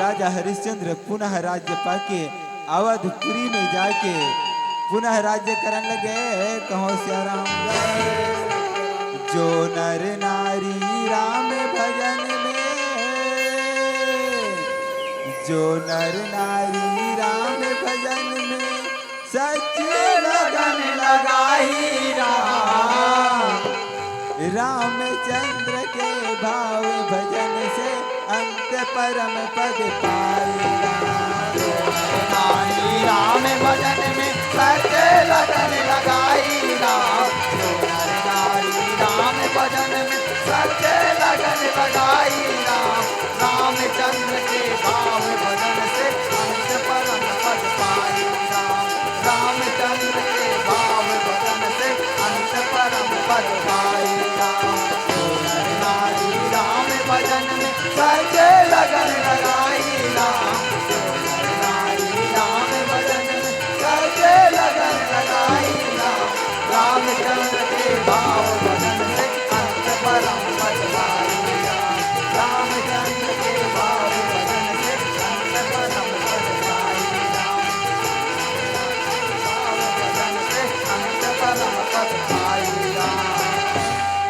राजा हरिश्चंद्र पुनः राज्य पाके अवधपुरी में जाके पुनः राज्य करन लगे, कहो सियाराम। जो नर नारी राम भजन में, जो नर नारी राम भजन में सच्ची लगन लगाई राम। रामचंद्र के भाव भजन से अंत परम पद पाई राम। नारी राम भजन में सच्ची लगन लगाई राम। जो नर नारी राम भजन में सच्ची लगन लगाई राम। रामचंद्र के भाव भजन से अंत परम पद पाई राम। रामचंद्र के भाव भजन से अंत परम पद पाई राम। जो नर नारी राम भजन में सच्ची लगन लगाई राम। जो नर नारी राम भजन में सच्ची लगन लगाई राम। रामचंद्र के भाव भजन से अंत परम पद पाई राम। रामचंद्र के भाव भजन से अंत परम पद पाई राम।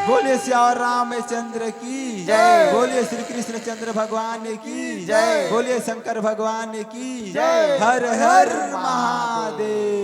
बोलिए सियावर रामचंद्र की जय। बोलिए श्री कृष्णचंद्र भगवान की जय। बोलिए शंकर भगवान की जय। हर हर महादेव।